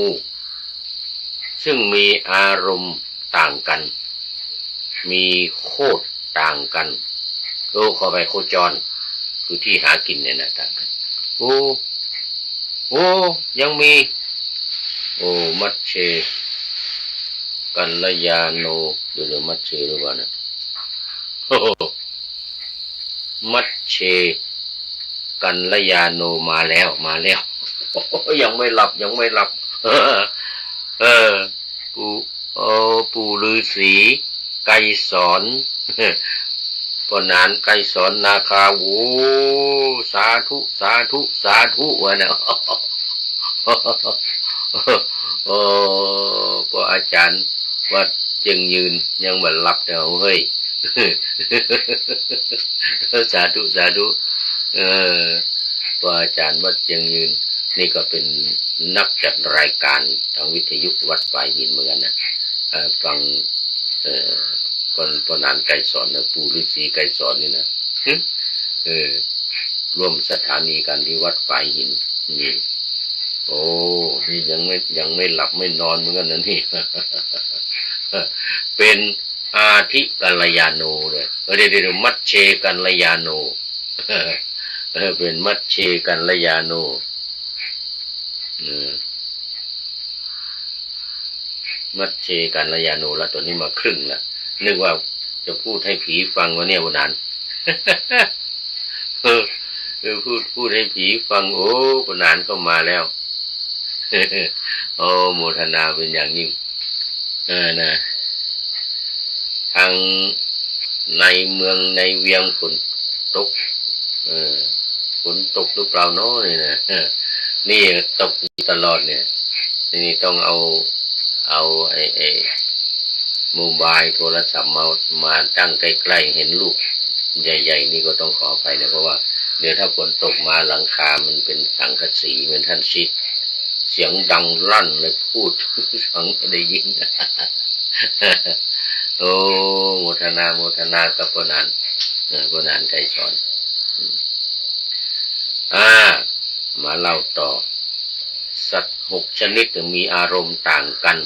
ซึ่งมีอารมณ์ต่างกัน มีโคจรต่างกัน โอ้ ขออภัย โคจร คือที่หากินเนี่ยนะ ต่างกัน โอ้ โอ้ ยังมี โอ้ มัชเช กัลยาโน เดี๋ยวๆ มัชเชหรือเปล่าเนี่ย โอ้โห มัชเช กัลยาโน มาแล้ว มาแล้ว ยังไม่หลับ ยังไม่หลับ เออ ปู่ เออ ปู่ฤาษีไกรสร ป้อหนานไกรสรนาคา โอ้ สาธุ สาธุ สาธุ ว่าเนี่ย โอ้ ป้ออาจารย์วัดเจียงยืนยังบ่หลับเด้อเฮ้ย สาธุ สาธุ เออ ป้ออาจารย์วัดเจียงยืน นี่ก็เป๋นนักจัดรายการตางวิทยุวัดฝายหินเหมือนกั๋นนะ เอ่อ ฟัง เอ่อ ป้อ ป้อหนานไกรสรนะ ปู่ฤาษีไกรสรนี่นะ เออ ร่วมสถานีกั๋นตี้วัดฝายหิน นี่ โอ้ นี่ยังไม่ ยังไม่หลับไม่นอนเหมือนกั๋นนะนี่ เป๋นอาทิกัลยาโนเลย เออ เดี๋ยวๆ มัชเชกัลยาโน เออ เป๋นมัชเชกัลยาโน เออ มัชเชกัลยาโน แล้วต๋อนนี้มาครึ่งละ นึกว่าจะพูดให้ผีฟังวะเนี่ย ป้อหนาน เออ เออ พูด พูดให้ผีฟัง โอ้ ป้อหนานก็มาแล้ว โอ้ โมทนาเป๋นอย่างยิ่ง เออ นะ ทางในเมืองในเวียงฝนตก เออ ฝนตกหรือเปล่าน้อนี่นะ นี่ตกตลอดเนี่ย นี่ต้องเอา เอาไอ้ ไอ้ โมบายโทรศัพท์มา มาตั้งใกล้ๆ เห็นลูกใหญ่ๆ นี่ก็ต้องขออภัยนะ เพราะว่าเดี๋ยวถ้าฝนตกมาหลังคามันเป็นสังกะสี เหมือนท่านชิด เสียงดังลั่นเลย พูด ฟังไม่ได้ยิน โอ้ โมทนา โมทนากับป้อหนาน เออ ป้อหนานไกรสอน อืม อ่า มาเล่าต่อ สัตว์หกชนิดมีอารมณ์ต่างกัน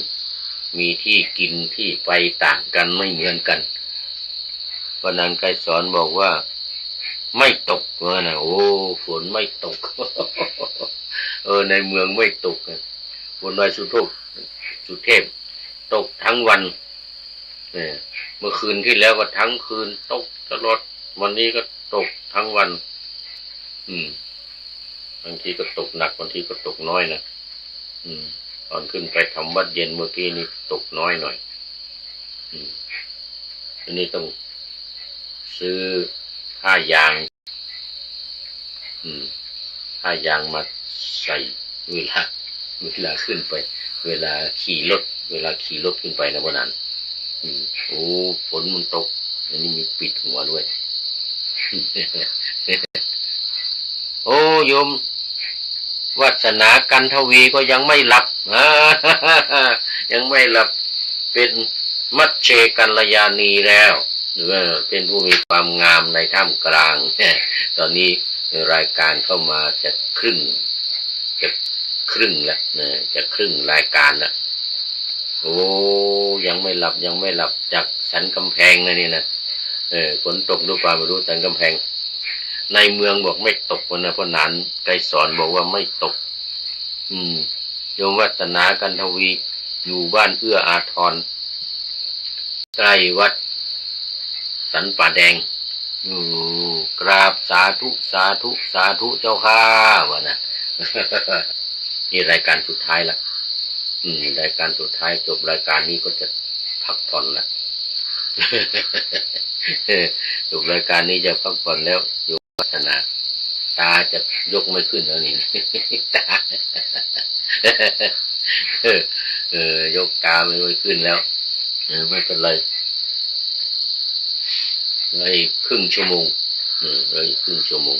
มีที่กินที่ไปต่างกัน ไม่เหมือนกัน ป้อหนานไกรสอนบอกว่า ไม่ตก ว่านะ โอ้ ฝนไม่ตก เออ ในเมืองไม่ตก บนดอยสุเทพ สุเทพ ตกทั้งวัน เออ เมื่อคืนที่แล้วก็ทั้งคืนตกตลอด วันนี้ก็ตกทั้งวัน อืม บางทีก็ตกหนัก บางทีก็ตกน้อยนะ อืม ตอนขึ้นไปทำวัตรเย็นเมื่อกี้นี่ตกน้อยหน่อย อืม อันนี้ต้องซื้อผ้ายาง อืม ผ้ายางมาใส่เวลา เวลาขึ้นไป เวลาขี่รถ เวลาขี่รถขึ้นไปนะ ป้อหนาน อืม โอ้ ฝนมันตก อันนี้มีปิดหัวด้วย โอ้ โยม วัสนา กันทวีก็ยังไม่หลับ ยังไม่หลับ เป็นมัชเชกัลยาณีแล้ว เออ เป็นผู้มีความงามในท่ามกลาง ตอนนี้รายการเข้ามาจะครึ่ง จะครึ่งแล้วนะ จะครึ่งรายการแล้ว โอ้ ยังไม่หลับ ยังไม่หลับ จากสันกำแพงนะนี่นะ เออ ฝนตกหรือเปล่าไม่รู้ สันกำแพง ในเมืองบอกไม่ตกนะ ป้อหนานไกรสอนบอกว่าไม่ตก อืม โยมวัสนา กันทวี อยู่บ้านเอื้ออาทร ใกล้วัดสันป่าแดง อยู่ กราบสาธุ สาธุ สาธุเจ้าข้า ว่านะ นี่รายการสุดท้ายละ อืม รายการสุดท้าย จบรายการนี้ก็จะพักผ่อนละ จบรายการนี้จะพักผ่อนแล้ว โยมวัสนา ตาจะยกไม่ขึ้นแล้วนี่ ตา เออ ยกตาไม่ค่อยขึ้นแล้ว เออ ไม่เป็นไร เหลืออีกครึ่งชั่วโมง เออ เหลืออีกครึ่งชั่วโมง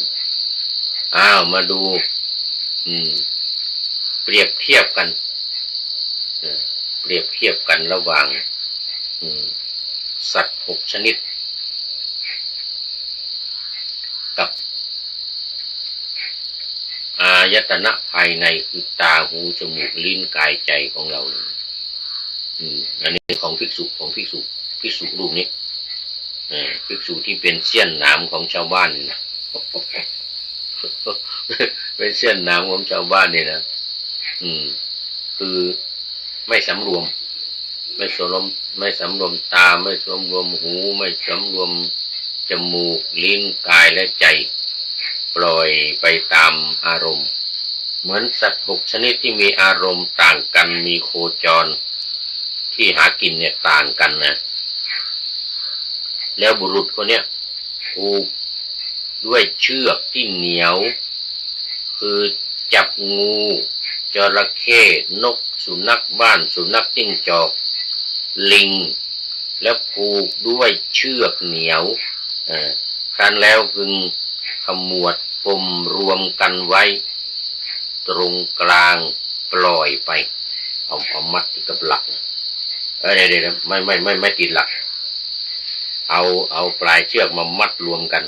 อ้าว มาดู อืม เปรียบเทียบกัน เออ เปรียบเทียบกันระหว่าง อืม สัตว์หกชนิด กับ อายตนะภายในคือตา หู จมูก ลิ้น กาย ใจของเรานี่ อืม อันนี้ของภิกษุ ของภิกษุ ภิกษุรูปนี้ เออ ภิกษุที่เป็นเสี้ยนหนามของชาวบ้านนี่นะ เป็นเสี้ยนหนามของชาวบ้านนี่นะ อืม คือไม่สำรวม ไม่สำรวม ไม่สำรวมตา ไม่สำรวมหู ไม่สำรวมจมูก ลิ้น กาย และใจ ปล่อยไปตามอารมณ์ เหมือนสัตว์หกชนิดที่มีอารมณ์ต่างกัน มีโคจรที่หากินเนี่ยต่างกันนะ แล้วบุรุษคนเนี้ยผูกด้วยเชือกที่เหนียว คือจับงู จระเข้ นก สุนัขบ้าน สุนัขจิ้งจอก ลิง แล้วผูกด้วยเชือกเหนียว เอ่อ ครั้นแล้วพึงขมวดปมรวมกันไว้ตรงกลาง ปล่อยไป เอา เอามัดติดกับหลัก เอ้ย เดี๋ยว เดี๋ยว ไม่ ไม่ ไม่ ไม่ติดหลัก เอา เอาปลายเชือกมามัดรวมกัน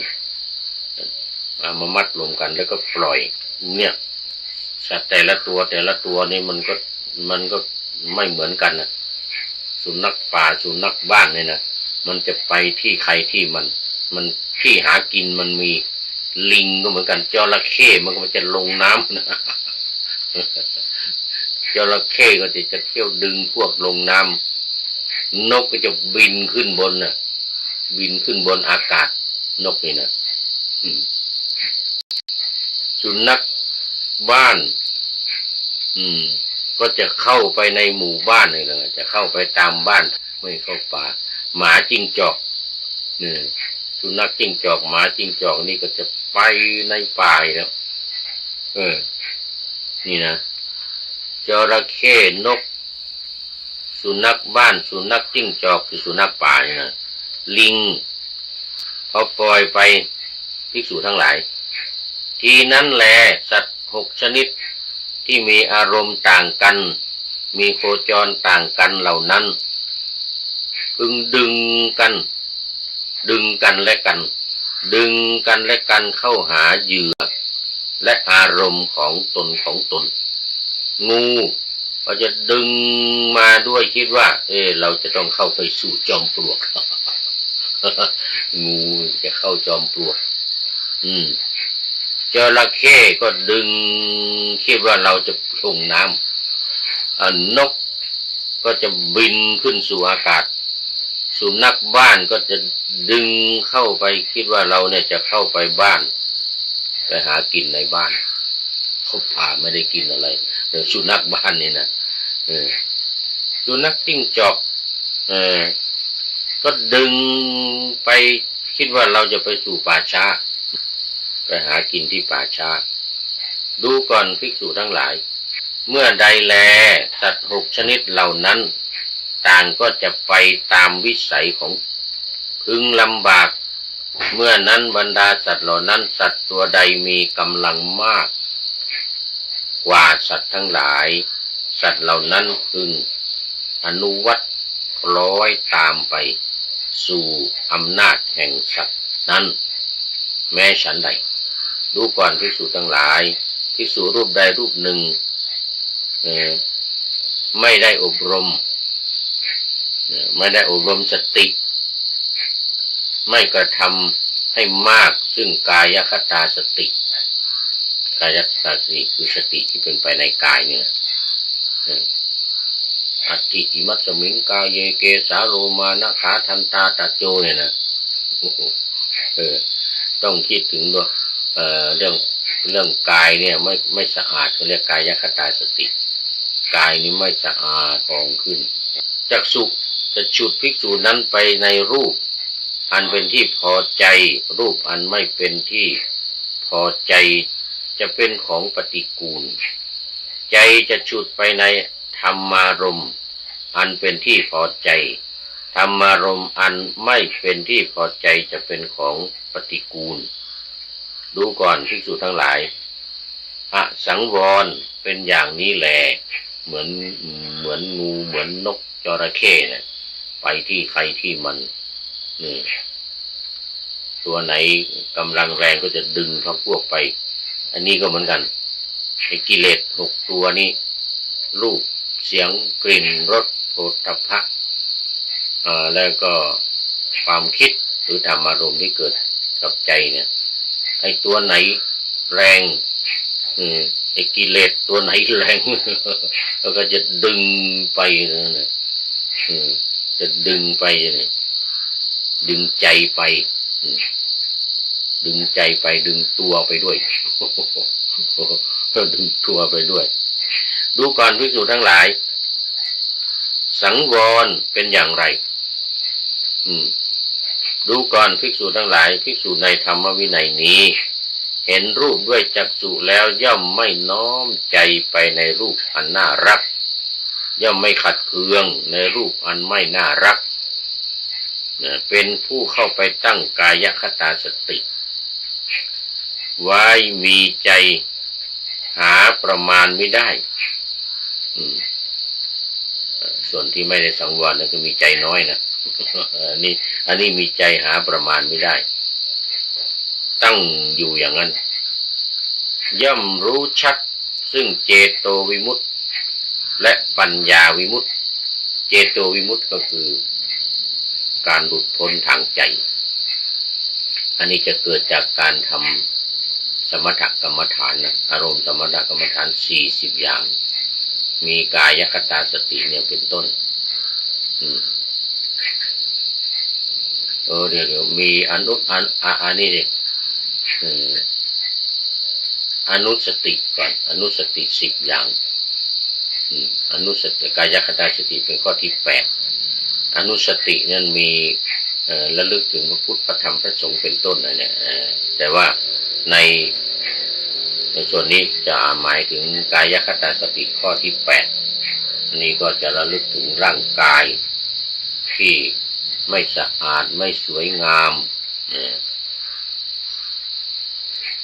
เอามามัดรวมกันแล้วก็ปล่อย เนี่ย สัตว์แต่ละตัว แต่ละตัวนี่มันก็ มันก็ไม่เหมือนกันน่ะ สุนัขป่า สุนัขบ้านเนี่ยนะ มันจะไปที่ใครที่มัน มันที่หากินมันมี ลิงก็เหมือนกัน จระเข้มันก็จะลงน้ำนะ จระเข้ก็จะ จะเที่ยวดึงพวกลงน้ำ นกก็จะบินขึ้นบนน่ะ บินขึ้นบนอากาศ นกนี่นะ อืม สุนัขบ้าน อืม ก็จะเข้าไปในหมู่บ้านนี่แหละ จะเข้าไปตามบ้าน ไม่เข้าป่า หมาจิ้งจอก เนี่ย สุนัขจิ้งจอก หมาจิ้งจอกนี่ก็จะไปในป่าอีกแล้ว เออ นี่นะ จระเข้ นก สุนัขบ้าน สุนัขจิ้งจอก คือสุนัขป่านี่นะ ลิง พอปล่อยไป ภิกษุทั้งหลาย ทีนั้นแล สัตว์หกชนิดที่มีอารมณ์ต่างกัน มีโคจรต่างกันเหล่านั้น พึงดึงกัน ดึงกันและกัน ดึงกันและกันเข้าหาเหยื่อ และอารมณ์ของตนของตน งูก็จะดึงมาด้วย คิดว่า เอ๊ะ เราจะต้องเข้าไปสู่จอมปลวก งูจะเข้าจอมปลวก อืม จระเข้ก็ดึง คิดว่าเราจะลงน้ำ อ่ะ นกก็จะบินขึ้นสู่อากาศ สุนัขบ้านก็จะดึงเข้าไป คิดว่าเราเนี่ยจะเข้าไปบ้าน ไปหากิ๋นในบ้าน เข้าป่าไม่ได้กิ๋นอะไร เออ สุนัขบ้านนี่นะ เออ สุนัขจิ้งจอก เออ ก็ดึงไป คิดว่าเราจะไปสู่ป่าช้า ไปหากิ๋นที่ป่าช้า ดูก่อนภิกษุทั้งหลาย เมื่อใดแล สัตว์หกชนิดเหล่านั้น ต่างก็จะไปตามวิสัยของ พึงลำบาก เมื่อนั้นบรรดาสัตว์เหล่านั้น สัตว์ตัวใดมีกำลังมากกว่าสัตว์ทั้งหลาย สัตว์เหล่านั้นพึงอนุวัตคล้อยตามไปสู่อำนาจแห่งสัตว์นั้น แม้ฉันใด ดูก่อนภิกษุทั้งหลาย ภิกษุรูปใดรูปหนึ่ง เอ่อ ไม่ได้อบรม เอ่อ ไม่ได้อบรมสติ ไม่กระทำให้มากซึ่งกายคตาสติ กายคตาสติคือสติที่เป็นไปในกายเนี่ยนะ เออ อัตถิอิมัสมิงกาเย เกสาโลมานะขาทันตาตะโจ เนี่ยนะ เออ ต้องคิดถึงด้วย เอ่อ เรื่อง เรื่องกายเนี่ยไม่ ไม่สะอาด เขาเรียกกายคตาสติ กายนี้ไม่สะอาด พองขึ้น จักษุจะฉุดภิกษุนั้นไปในรูปอันเป็นที่พอใจ รูปอันไม่เป็นที่พอใจ จะเป็นของปฏิกูล ใจจะฉุดไปในธรรมารมณ์อันเป็นที่พอใจ ธรรมารมณ์อันไม่เป็นที่พอใจจะเป็นของปฏิกูล ดูก่อนภิกษุทั้งหลาย อสังวรเป็นอย่างนี้แล เหมือน เหมือนงู เหมือนนกจระเข้เนี่ย ไปที่ใครที่มัน นี่ ตัวไหนกำลังแรงก็จะดึงพรรคพวกไป อันนี้ก็เหมือนกัน ไอ้กิเลสหกตัวนี้ รูป เสียง กลิ่น รส โผฏฐัพพะ อ่า แล้วก็ความคิดหรือธรรมารมณ์ที่เกิดกับใจเนี่ย ไอ้ตัวไหนแรง อืม ไอ้กิเลสตัวไหนแรง แล้วก็จะดึงไปนั่นแหละ อืม จะดึงไปเนี่ย ดึงใจไป อืม ดึงใจไป ดึงตัวไปด้วย ดึงตัวไปด้วย ดูก่อนภิกษุทั้งหลาย สังวรเป็นอย่างไร อืม ดูก่อนภิกษุทั้งหลาย ภิกษุในธรรมวินัยนี้ เห็นรูปด้วยจักษุแล้วย่อมไม่น้อมใจไปในรูปอันน่ารัก ย่อมไม่ขัดเคืองในรูปอันไม่น่ารัก นะ เป็นผู้เข้าไปตั้งกายคตาสติ ไว้มีใจหาประมาณมิได้ อืม เอ่อ ส่วนที่ไม่ได้สังวรนั่นคือมีใจน้อยนะ อันนี้ อันนี้มีใจหาประมาณมิได้ ตั้งอยู่อย่างนั้น ย่อมรู้ชัดซึ่งเจโตวิมุตติ และปัญญาวิมุตติ เจโตวิมุตติก็คือการหลุดพ้นทางใจ อันนี้จะเกิดจากการทำสมถกรรมฐานนะ อารมณ์สมถกรรมฐานสี่สิบอย่าง มีกายคตาสติเนี่ยเป็นต้น อืม เออ เดี๋ยว เดี๋ยว มีอนุ อัน อ่ะ อันนี้ดิ เออ อนุสติก่อน อนุสติสิบอย่าง อืม อนุสติ กายคตาสติเป็นข้อที่แปด อนุสตินั่นมี เอ่อ ระลึกถึงพระพุทธ พระธรรม พระสงฆ์เป็นต้นนะเนี่ย เอ่อ แต่ว่าใน ในส่วนนี้จะหมายถึงกายคตาสติข้อที่แปด อันนี้ก็จะระลึกถึงร่างกายที่ไม่สะอาด ไม่สวยงาม เนี่ย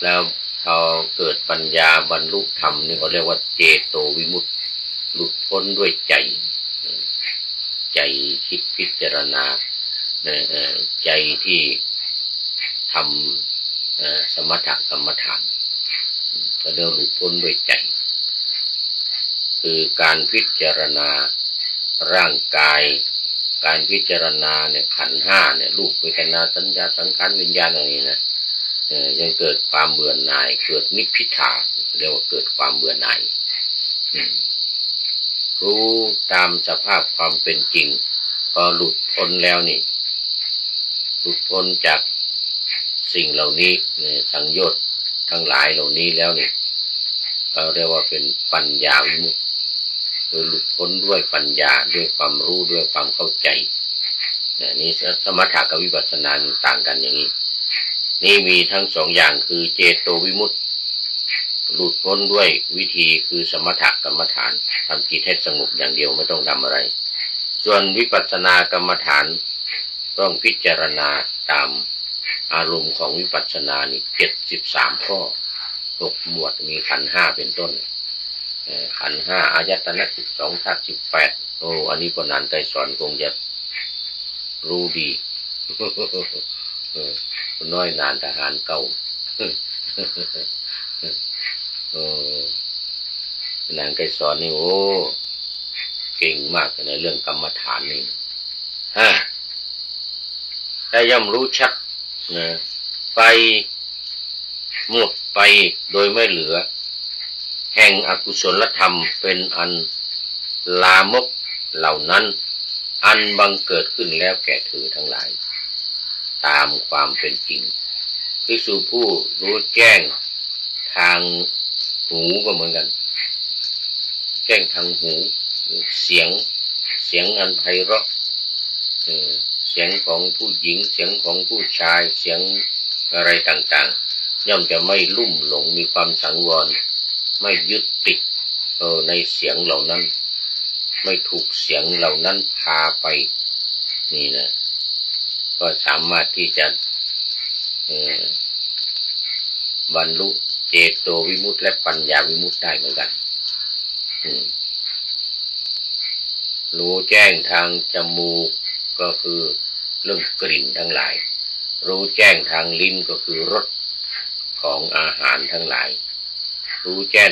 แล้วพอเกิดปัญญาบรรลุธรรมนี่เขาเรียกว่าเจโตวิมุตติ หลุดพ้นด้วยใจ ใจคิดพิจารณา เอ่อ เอ่อ ใจที่ทำ เอ่อ สมถกรรมฐาน ก็เรียกหลุดพ้นด้วยใจ คือการพิจารณาร่างกาย การพิจารณาเนี่ย ขันธ์ห้าเนี่ย รูป เวทนา สัญญา สังขาร วิญญาณ อันนี้นะ เอ่อ ยังเกิดความเบื่อหน่าย เกิดนิพพิทา เรียกว่าเกิดความเบื่อหน่าย อืม รู้ตามสภาพความเป็นจริง พอหลุดพ้นแล้วนี่ หลุดพ้นจากสิ่งเหล่านี้ เนี่ย สังโยชน์ทั้งหลายเหล่านี้แล้วนี่ เขาเรียกว่าเป็นปัญญาวิมุตติ คือหลุดพ้นด้วยปัญญา ด้วยความรู้ ด้วยความเข้าใจ เนี่ย นี่ส- สมถะกับวิปัสสนามันต่างกันอย่างนี้ นี่มีทั้งสองอย่าง คือเจโตวิมุตติ หลุดพ้นด้วยวิธีคือสมถกรรมฐาน ทำจิตให้สงบอย่างเดียว ไม่ต้องทำอะไร ส่วนวิปัสสนากรรมฐาน ต้องพิจารณาตามอารมณ์ของวิปัสสนานี่ เจ็ดสิบสามข้อ หกหมวด มีขันธ์ห้าเป็นต้น เอ่อ ขันธ์ห้า อายตนะสิบสอง ธาตุสิบแปด โอ้ อันนี้ป้อหนานไกรสอนคงจะรู้ดี เออ ป้อน้อยหนานทหารเก่า เออ หนานไกรสอนนี่ โอ้ เก่งมากในเรื่องกรรมฐานนี่ ฮะ และย่อมรู้ชัด นะ ไป หมดไปโดยไม่เหลือ แห่งอกุศลธรรมเป็นอันลามกเหล่านั้น อันบังเกิดขึ้นแล้วแก่เธอทั้งหลาย ตามความเป็นจริง ภิกษุผู้รู้แจ้งทางหูก็เหมือนกัน แจ้งทางหู เสียง เสียงอันไพเราะ เออ เสียงของผู้หญิง เสียงของผู้ชาย เสียงอะไรต่างๆ ย่อมจะไม่ลุ่มหลง มีความสังวร ไม่ยึดติด เออ ในเสียงเหล่านั้น ไม่ถูกเสียงเหล่านั้นพาไป นี่นะ ก็สามารถที่จะ เออ บรรลุเจโตวิมุตติและปัญญาวิมุตติได้เหมือนกัน อืม รู้แจ้งทางจมูกก็คือเรื่องกลิ่นทั้งหลาย รู้แจ้งทางลิ้นก็คือรสของอาหารทั้งหลาย รู้แจ้ง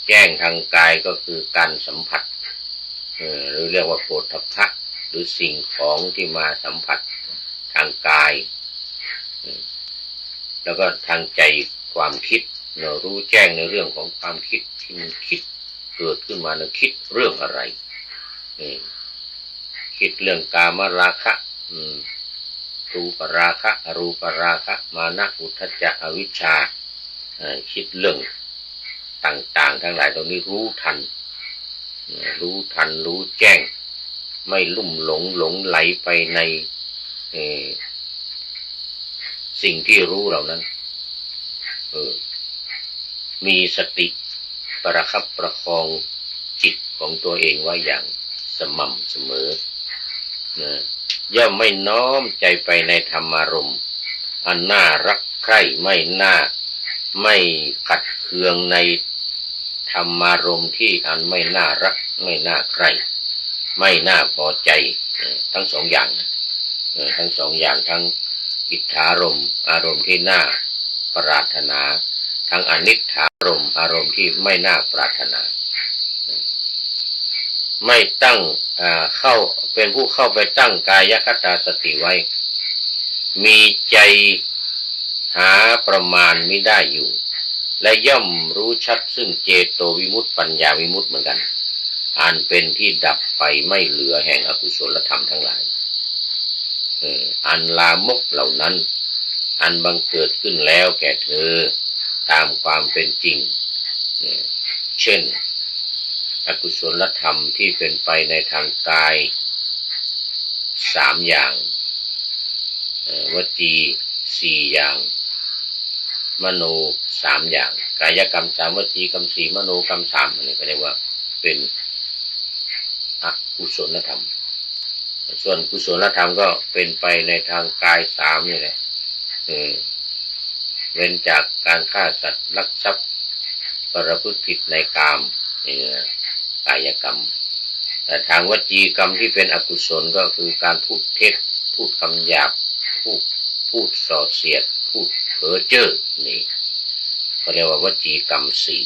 แจ้งทางกายก็คือการสัมผัส เออ หรือเรียกว่าโผฏฐัพพะ หรือสิ่งของที่มาสัมผัสทางกาย เออ แล้วก็ทางใจความคิด เรารู้แจ้งในเรื่องของความคิดที่มันคิดเกิดขึ้นมา มันคิดเรื่องอะไร เออ คิดเรื่องกามราคะ อืม รูปราคะ อรูปราคะ มานะ อุทธัจจะ อวิชชา เอ่อ คิดเรื่องต่างๆ ทั้งหลายเหล่านี้รู้ทัน เอ่อ รู้ทัน รู้แจ้ง ไม่ลุ่มหลง หลงไหลไปใน เอ่อ สิ่งที่รู้เหล่านั้น เออ มีสติประคับประคองจิตของตัวเองไว้อย่างสม่ำเสมอ นะ ย่อมไม่น้อมใจไปในธรรมารมณ์อันน่ารักใคร่ ไม่น่า ไม่ขัดเคืองในธรรมารมณ์ที่อันไม่น่ารัก ไม่น่าใคร่ ไม่น่าพอใจ เอ่อ ทั้งสองอย่างนะ เอ่อ ทั้งสองอย่าง ทั้งอิทธารมณ์ อารมณ์ที่น่าปรารถนา ทั้งอนิทธารมณ์ อารมณ์ที่ไม่น่าปรารถนา ไม่ตั้ง อ่า เข้า เป็นผู้เข้าไปตั้งกายคตาสติไว้ มีใจหาประมาณมิได้อยู่ และย่อมรู้ชัดซึ่งเจโตวิมุตติปัญญาวิมุตติเหมือนกัน อันเป็นที่ดับไปไม่เหลือแห่งอกุศลธรรมทั้งหลาย เออ อันลามกเหล่านั้น อันบังเกิดขึ้นแล้วแก่เธอตามความเป็นจริง เออ เช่น อกุศลธรรมที่เป็นไปในทางกายสามอย่าง เอ่อ วจีสี่อย่าง มโนสามอย่าง กายกรรมสาม วจีกรรมสี่ มโนกรรมสาม อันนี้เขาเรียกว่าเป็น อกุศลธรรม ส่วนกุศลธรรมก็เป็นไปในทางกายสามนี่แหละ เออ เว้นจากการฆ่าสัตว์ลักทรัพย์ ประพฤติผิดในกาม นี่นะ กายกรรม แต่ทางวจีกรรมที่เป็นอกุศลก็คือการพูดเท็จ พูดคำหยาบ พูด พูดส่อเสียด พูดเพ้อเจ้อ นี่ เขาเรียกว่าวจีกรรมสี่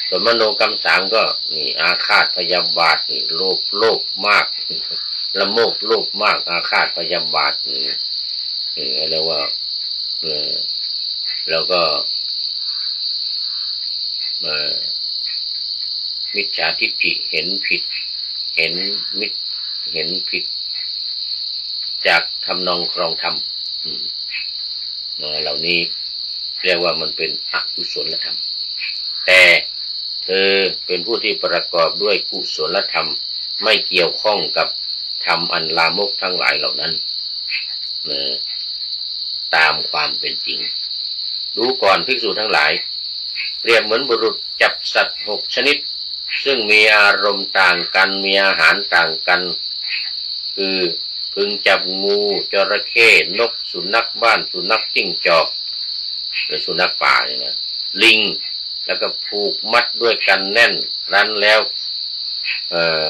ส่วนมโนกรรมสามก็นี่ อาฆาตพยาบาทนี่ โลภ โลภมาก ละโมบโลภมาก อาฆาตพยาบาทนี่ นี่เรียกว่า เออ แล้วก็ เอ่อ มิจฉาทิฏฐิ เห็นผิด เห็นมิจ เห็นผิด จากทำนองครองธรรม อืม เอ่อ เหล่านี้เรียกว่ามันเป็นอกุศลธรรม แต่เธอเป็นผู้ที่ประกอบด้วยกุศลธรรม ไม่เกี่ยวข้องกับธรรมอันลามกทั้งหลายเหล่านั้น เอ่อ ตามความเป็นจริง ดูก่อนภิกษุทั้งหลาย เปรียบเหมือนบุรุษจับสัตว์หกชนิด ซึ่งมีอารมณ์ต่างกัน มีอาหารต่างกัน คือพึงจับงู จระเข้ นก สุนัขบ้าน สุนัขจิ้งจอก หรือสุนัขป่านี่นะ ลิง แล้วก็ผูกมัดด้วยกันแน่นรั้นแล้ว เอ่อ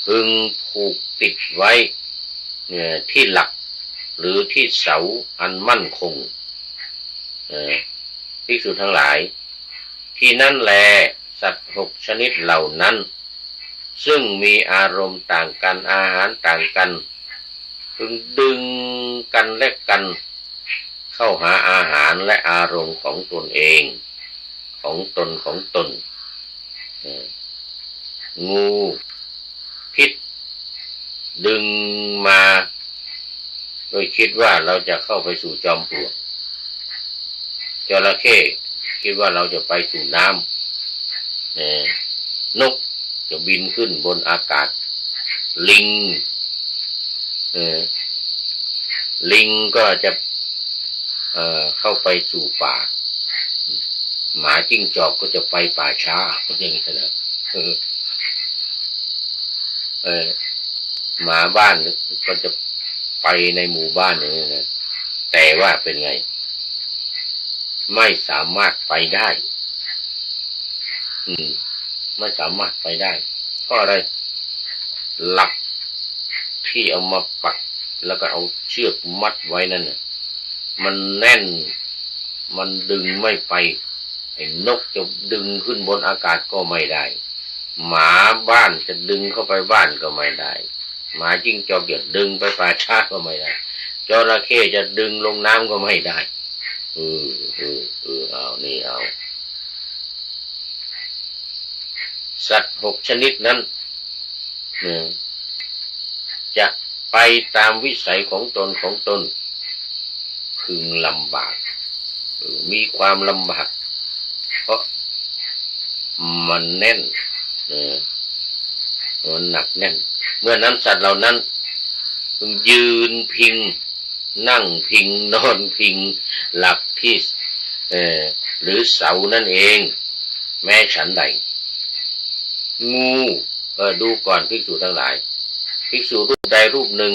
พึงผูกติดไว้ เนี่ย ที่หลัก หรือที่เสาอันมั่นคง เอ่อ ภิกษุทั้งหลาย ที่นั่นแล สัตว์หกชนิดเหล่านั้น ซึ่งมีอารมณ์ต่างกัน อาหารต่างกัน พึงดึงกันและกัน เข้าหาอาหารและอารมณ์ของตนเอง ของตนของตน เอ่อ งูพิษ ดึงมา โดยคิดว่าเราจะเข้าไปสู่จอมปลวก จระเข้คิดว่าเราจะไปสู่น้ำ เอ่อ นกจะบินขึ้นบนอากาศ ลิง เอ่อ ลิงก็จะ เอ่อ เข้าไปสู่ป่า หมาจิ้งจอกก็จะไปป่าช้า อย่างเงี้ยนะ เออ เอ่อ หมาบ้านก็จะไปในหมู่บ้านอย่างเงี้ยนะ แต่ว่าเป็นไง ไม่สามารถไปได้ อืม ไม่สามารถไปได้ เพราะอะไร หลักที่เอามาปัก แล้วก็เอาเชือกมัดไว้นั่นน่ะ มันแน่น มันดึงไม่ไป ไอ้นกจะดึงขึ้นบนอากาศก็ไม่ได้ หมาบ้านจะดึงเข้าไปบ้านก็ไม่ได้ หมาจิ้งจอกจะดึงไปป่าช้าก็ไม่ได้ จระเข้จะดึงลงน้ำก็ไม่ได้ เออ เออ เออ เอา นี่เอา สัตว์หกชนิดนั้น เนี่ย จะไปตามวิสัยของตนของตน พึงลำบาก เออ มีความลำบาก เพราะมันแน่น เออ มันหนักแน่น เมื่อนั้นสัตว์เหล่านั้น พึงยืนพิง นั่งพิง นอนพิง หลักที่ เอ่อ หรือเสานั่นเอง แม้ฉันใด งู เออ ดูก่อนภิกษุทั้งหลาย ภิกษุรูปใดรูปหนึ่ง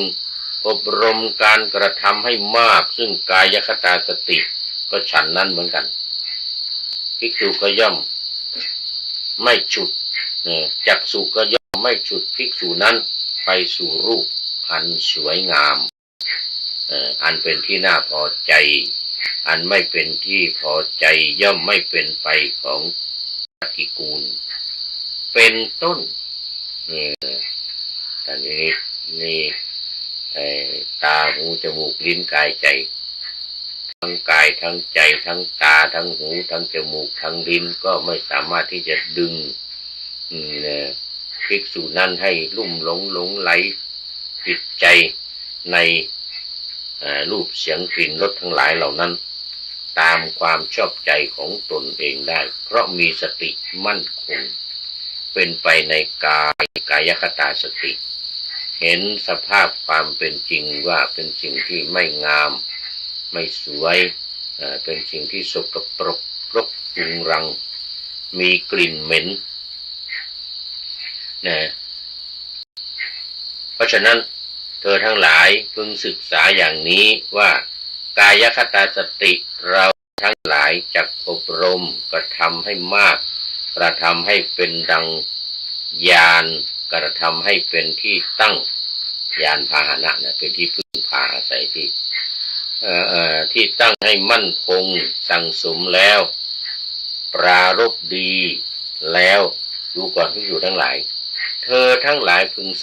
อบรมการกระทำให้มาก ซึ่งกายคตาสติ ก็ฉันนั้นเหมือนกัน ภิกษุก็ย่อมไม่ฉุด เอ่อ จักษุก็ย่อมไม่ฉุดภิกษุนั้นไปสู่รูปอันสวยงาม เอ่อ อันเป็นที่น่าพอใจ อันไม่เป็นที่พอใจย่อมไม่เป็นไปของปฏิกูล เป็นต้น เออ แต่นี้นี่ เอ่อ ตา หู จมูก ลิ้น กาย ใจ ทั้งกาย ทั้งใจ ทั้งตา ทั้งหู ทั้งจมูก ทั้งลิ้น ก็ไม่สามารถที่จะดึง อืม เอ่อ ภิกษุนั้นให้ลุ่มหลงหลงใหลติดใจใน เอ่อ รูป เสียง กลิ่น รส ทั้งหลายเหล่านั้น ตามความชอบใจของตนเองได้ เพราะมีสติมั่นคง เป็นไปในกาย กายคตาสติ เห็นสภาพความเป็นจริงว่าเป็นสิ่งที่ไม่งาม ไม่สวย เอ่อ เป็นสิ่งที่สกปรก รกรุงรัง มีกลิ่นเหม็น นะ ราะฉะนั้นเธอทั้งหลายพึงศึกษาอย่างนี้ว่า กายคตาสติเราทั้งหลายจักอบรมกระทำให้มาก กระทำให้เป็นดังยาน กระทำให้เป็นที่ตั้ง ยานพาหนะนะ เป็นที่พึ่งพาอาศัยที่ เอ่อเอ่อ ที่ตั้งให้มั่นคงสั่งสมแล้ว ปรารภดีแล้ว ดูก่อนภิกษุทั้งหลาย เธอทั้งหลายพึงศึ